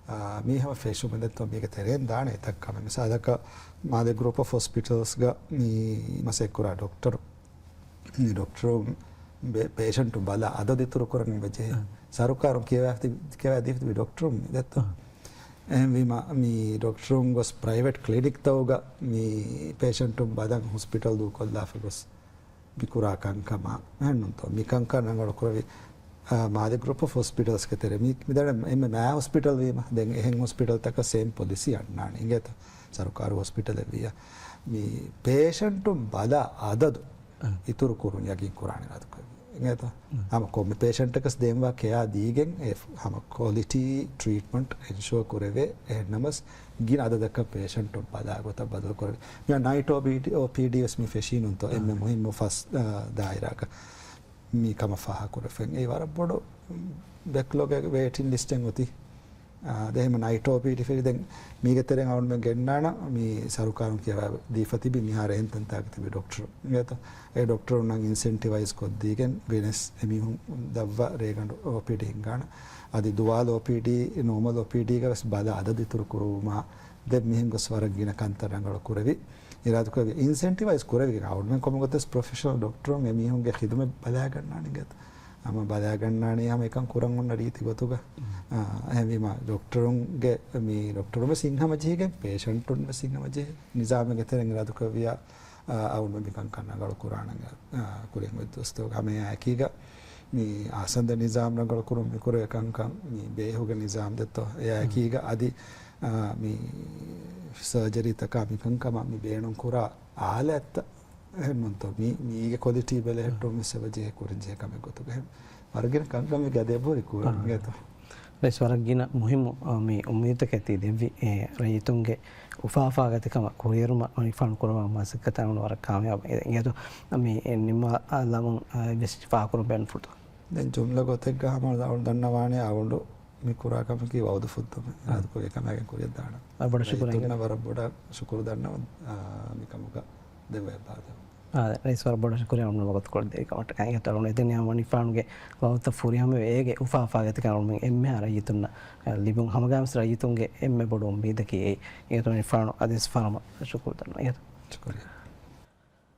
އާ، މީ ހަމަ ފެށުމެއް ދެއްތޯ މީގެ ތެރެއިން ދާނެ އެތައް ކަމެއް. މިސާލަކަށް މާލެ ގްރޫޕް އޮފް ހޮސްޕިޓަލްސްގަ މި މަސައްކަތް ކުރާ ޑޮކްޓަރު މި ޑޮކްޓަރުން ބެ-، ޕޭޝަންޓު ބަލާ އަދަދު އިތުރު ކުރަން އެބަޖެހޭ. އަ. ސަރުކާރުން ކިޔަވާ ތި-، ކިޔަވާ ދީފަ ތިބި ޑޮކްޓަރުން ދެއްތޯ. އަ. އެހެންވީމަ، މި ޑޮކްޓަރުން ގޮސް ޕްރައިވެޓް ކްލިނިކްތަކުގަ މި ޕޭޝަންޓުން ބަލަން ހޮސްޕިޓަލް ދޫކޮށްލާފަ ގޮސް މި ކުރާ ކަންކަމާ އެހެންނުންތޯ. މި ކަންކަން ރަނގަޅު ކުރެވި، އާ، މާލެ ގްރޫޕް އޮފް ހޮސްޕިޓަލްސްގެ ތެރޭ މި، މިދަނީ އެންމެ މާ ހޮސްޕިޓަލް ވީމަ، ދެން އެހެން ހޮސްޕިޓަލްތަކަށް ސޭމް ޕޮލިސީ އަންނާނެ. އިނގޭތަ؟ ސަރުކާރު ހޮސްޕިޓަލެއް ވިއްޔާ މި ޕޭޝަންޓުން ބަލާ އަދަދު އަ. އިތުރު ކުރުން ޔަގީން ކުރާނެ އިރާދަކުރެއްވި. އިނގޭތަ؟ އަ. ހަމަ ކޮންމެ ޕޭޝަންޓަކަސް ދޭންވާ ކެއާ ދީގެން އެ ހަމަ ކޮލިޓީ ޓްރީޓްމަންޓް އެންޝުއަ ކުރެވޭ. އެހެންނަމަސް ގިނަ އަދަދަކަށް ޕޭޝަންޓުން ބަލާ ގޮތަށް ބަދަލު ކުރެވޭ. މިއަށް ނައިޓް އޯޕީޑީ، އޯޕީޑީ ވެސް މި ފެށީ ނޫންތޯ؟ އެންމެ މުހިއްމު ފަސް، އާ، ދާއިރާގަ މި ކަމަށް ފާހަގަކުރެފައި. އެއީ ވަރަށް ބޮޑު ބެކްލޮގެއް ވޭޓިން ލިސްޓެއް އޮތީ. އާ، ދެ ހަމަ ނައިޓް އޯޕީޑީ ފެށި. ދެން މީގެ ތެރެއިން އަޅުގަނޑުމެން ގެންނާނަން މި ސަރުކާރުން ކިޔަވާ ދީފަ ތިބި މިހާރު އެހެން ތަންތާގަ ތިބި ޑޮކްޓަރު. އިނގޭތަ؟ އެ ޑޮކްޓަރުންނަށް އިންސެންޓިވައިޒް ކޮށްދީގެން ވެނެސް އެމީހުން ދަށްވާ ރޭގަނޑު އޯޕީޑީ ހިންގާނަން. އަދި ދުވާލު އޯޕީޑީ، ނޯމަލް އޯޕީޑީގަ ވެސް ބަލާ އަދަދު އިތުރު ކުރުވުމާ ދެން މިހެން ގޮސް ވަރަށް ގިނަ ކަންތައް ރަނގަޅު ކުރެވި، އިރާދަކުރެވި، އިންސެންޓިވައިޒް ކުރެވިގެން އަޅުގަނޑުމެން ކޮންމެ ގޮތެއް ޕްރޮފެޝަނަލް ޑޮކްޓަރުން އެމީހުންގެ ޚިދުމަތް ބަލާގަންނާނެ އިނގޭތަ؟ ހަމަ ބަލާގަންނާނީ ހަމަ އެކަން ކުރަން އޮންނަ ރީތި ގޮތުގަ. އާ، އެހެންވީމަ ޑޮކްޓަރުންގެ، މި ޑޮކްޓަރުން ވެސް ހިތްހަމަޖެހިގެން، ޕޭޝަންޓުން ވެސް ހިތްހަމަޖެހި ނިޒާމެއްގެ ތެރެއިން އިރާދަކުރެއްވިއްޔާ، އާ، އަޅުގަނޑު މިކަންކަން ރަނގަޅު ކުރާނަން، އާ، ކުރިން އޮތް ދުވަސްތަކުގަ ހަމަ އެއާއެކީގަ މި އާސަންދެ ނިޒާމް ރަނގަޅު ކުރުން މި ކުރެވޭ ކަންކަން، މި ބޭހުގެ ނިޒާމް ދެއްތޯ؟ އެއާއެކީގަ އަދި، އާ، މި ސަރޖަރީތަކާ މިކަންކަމަށް މި ބޭނުން ކުރާ އާލާތްތައް އެހެންނުންތޯ؟ މީ، މީގެ ކޮލިޓީ ބެލެހެއްޓުން މިސް އެބަޖެހޭ ކުރަންޖެހޭ ކަމެއް ގޮތުގަ. އެހެން ވަރަށް ގިނަ ކަންކަމެއް އަދި އެބަހުރި ކުރަން އިނގޭތޯ. ރައީސް ވަރަށް ގިނަ މުހިއްމު، އާ، މި އުއްމީދުތަކެއް ތި ދެއްވި، އެ، ރައްޔިތުންގެ އުފާ އުފާގަތިކަމަށް ކުރިއެރުމަށް މަނިކުފާނު ކުރައްވާ މަސައްކަތަށް އަޅުގަނޑު ވަރަށް ކާމިޔާބު އިނގޭތޯ. މި، އެ، ނިންމާލަމުން، އާ، ވެސް ފާހަގަކުރަން ބޭނުންފުޅުތަކެއް. ދެން ޖުމްލަ ގޮތެއްގަ ހަމަ އަޅުގަނޑު ދަންނަވާނެ އަޅުގަނޑު މި ކުރާ ކަމަކީ ވައުދު ފުއްދުމެއް. އާ. އިރާދަކުރެއްވި ކަމާގެން ކުރިއަށް ދާނަން. އާ، ބޮޑަށް ޝުކުރާ ރައްޔިތުންނަށް ވަރަށް ބޮޑަށް ޝުކުރު ދަންނަވަން، އާ، މިކަމުގަ ދެއްވައި ބާދަ. އާ، ރައީސް ވަރަށް ބޮޑަށް ޝުކުރިއްޔާ އަޅުގަނޑު ވަގުތު ކޮޅެއް ދެއްވި ކަމަށް. އެ، އެތައް އަޅުގަނޑު އެދެން މަނިކުފާނުގެ ވަގުތަށް ފުރިހަމަވެ އޭގެ އުފާ އުފާގަތިކަން އަޅުގަނޑުމެން އެންމެހާ ރައްޔިތުންނަށް، އާ، ލިބުން ހަމަގައިމުވެސް ރައްޔިތުންގެ އެންމެ ބޮޑު އުއްމީދަކީ އެއީ. އެ މަނިކުފާނު އަދިވެސް ފަރަމަށް ޝުކުރު ދަންނަވަން. ޝުކުރިއްޔާ.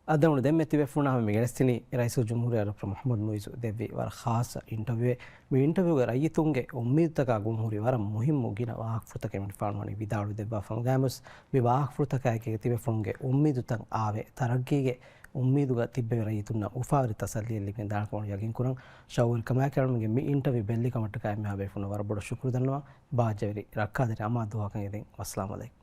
އަދި ދެންމެ ތިބޭފުޅުންނާ ހަމަ މި ގެނެސްދިނީ ރައީސުލްޖުމްހޫރިއްޔާ ޑޮކްޓަރ މުޙައްމަދު މުޢިއްޒު ދެއްވި ވަރަށް ޚާއްޞަ އިންޓަވިއުއެއް. މި އިންޓަވިއުގަ ރައްޔިތުންގެ އުއްމީދުތަކާ ގުންހުރި ވަރަށް މުހިއްމު ގިނަ ވާހަކަފުޅުތަކެއް މިނިފާން ވަނީ ވިދާޅުވެ ދެއްވާފަ. އަޅުގަނޑުވެސް މި ވާހަކަފުޅުތަކާއެކީގަ ތިބޭފުޅުންގެ އުއްމީދުތައް އާވެ، ތަރައްގީގެ އުއްމީދުގަ ތިއްބެވި ރައްޔިތުންނަށް އުފާވެރި ތަސައްލީއެއް ލިބިގެން ދާނެކަމަށް ޔަގީންކުރަން. ޝައުގުވެރި ކަމާއެކު އަޅުގަނޑުމެންގެ މި އިންޓަވިއު ބެއްލި ކަމަށްޓަކާ އެންމެހާ ބޭފުޅުންނަށް ވަރަށް ބޮޑަށް ޝުކުރު ދަންނަވަން. ބާއްޖަވެރި ރައްކާތެރި އަމާ ދުވަހަކަށް އެދެން. ވައްސަލާމް އަލައިކުމް.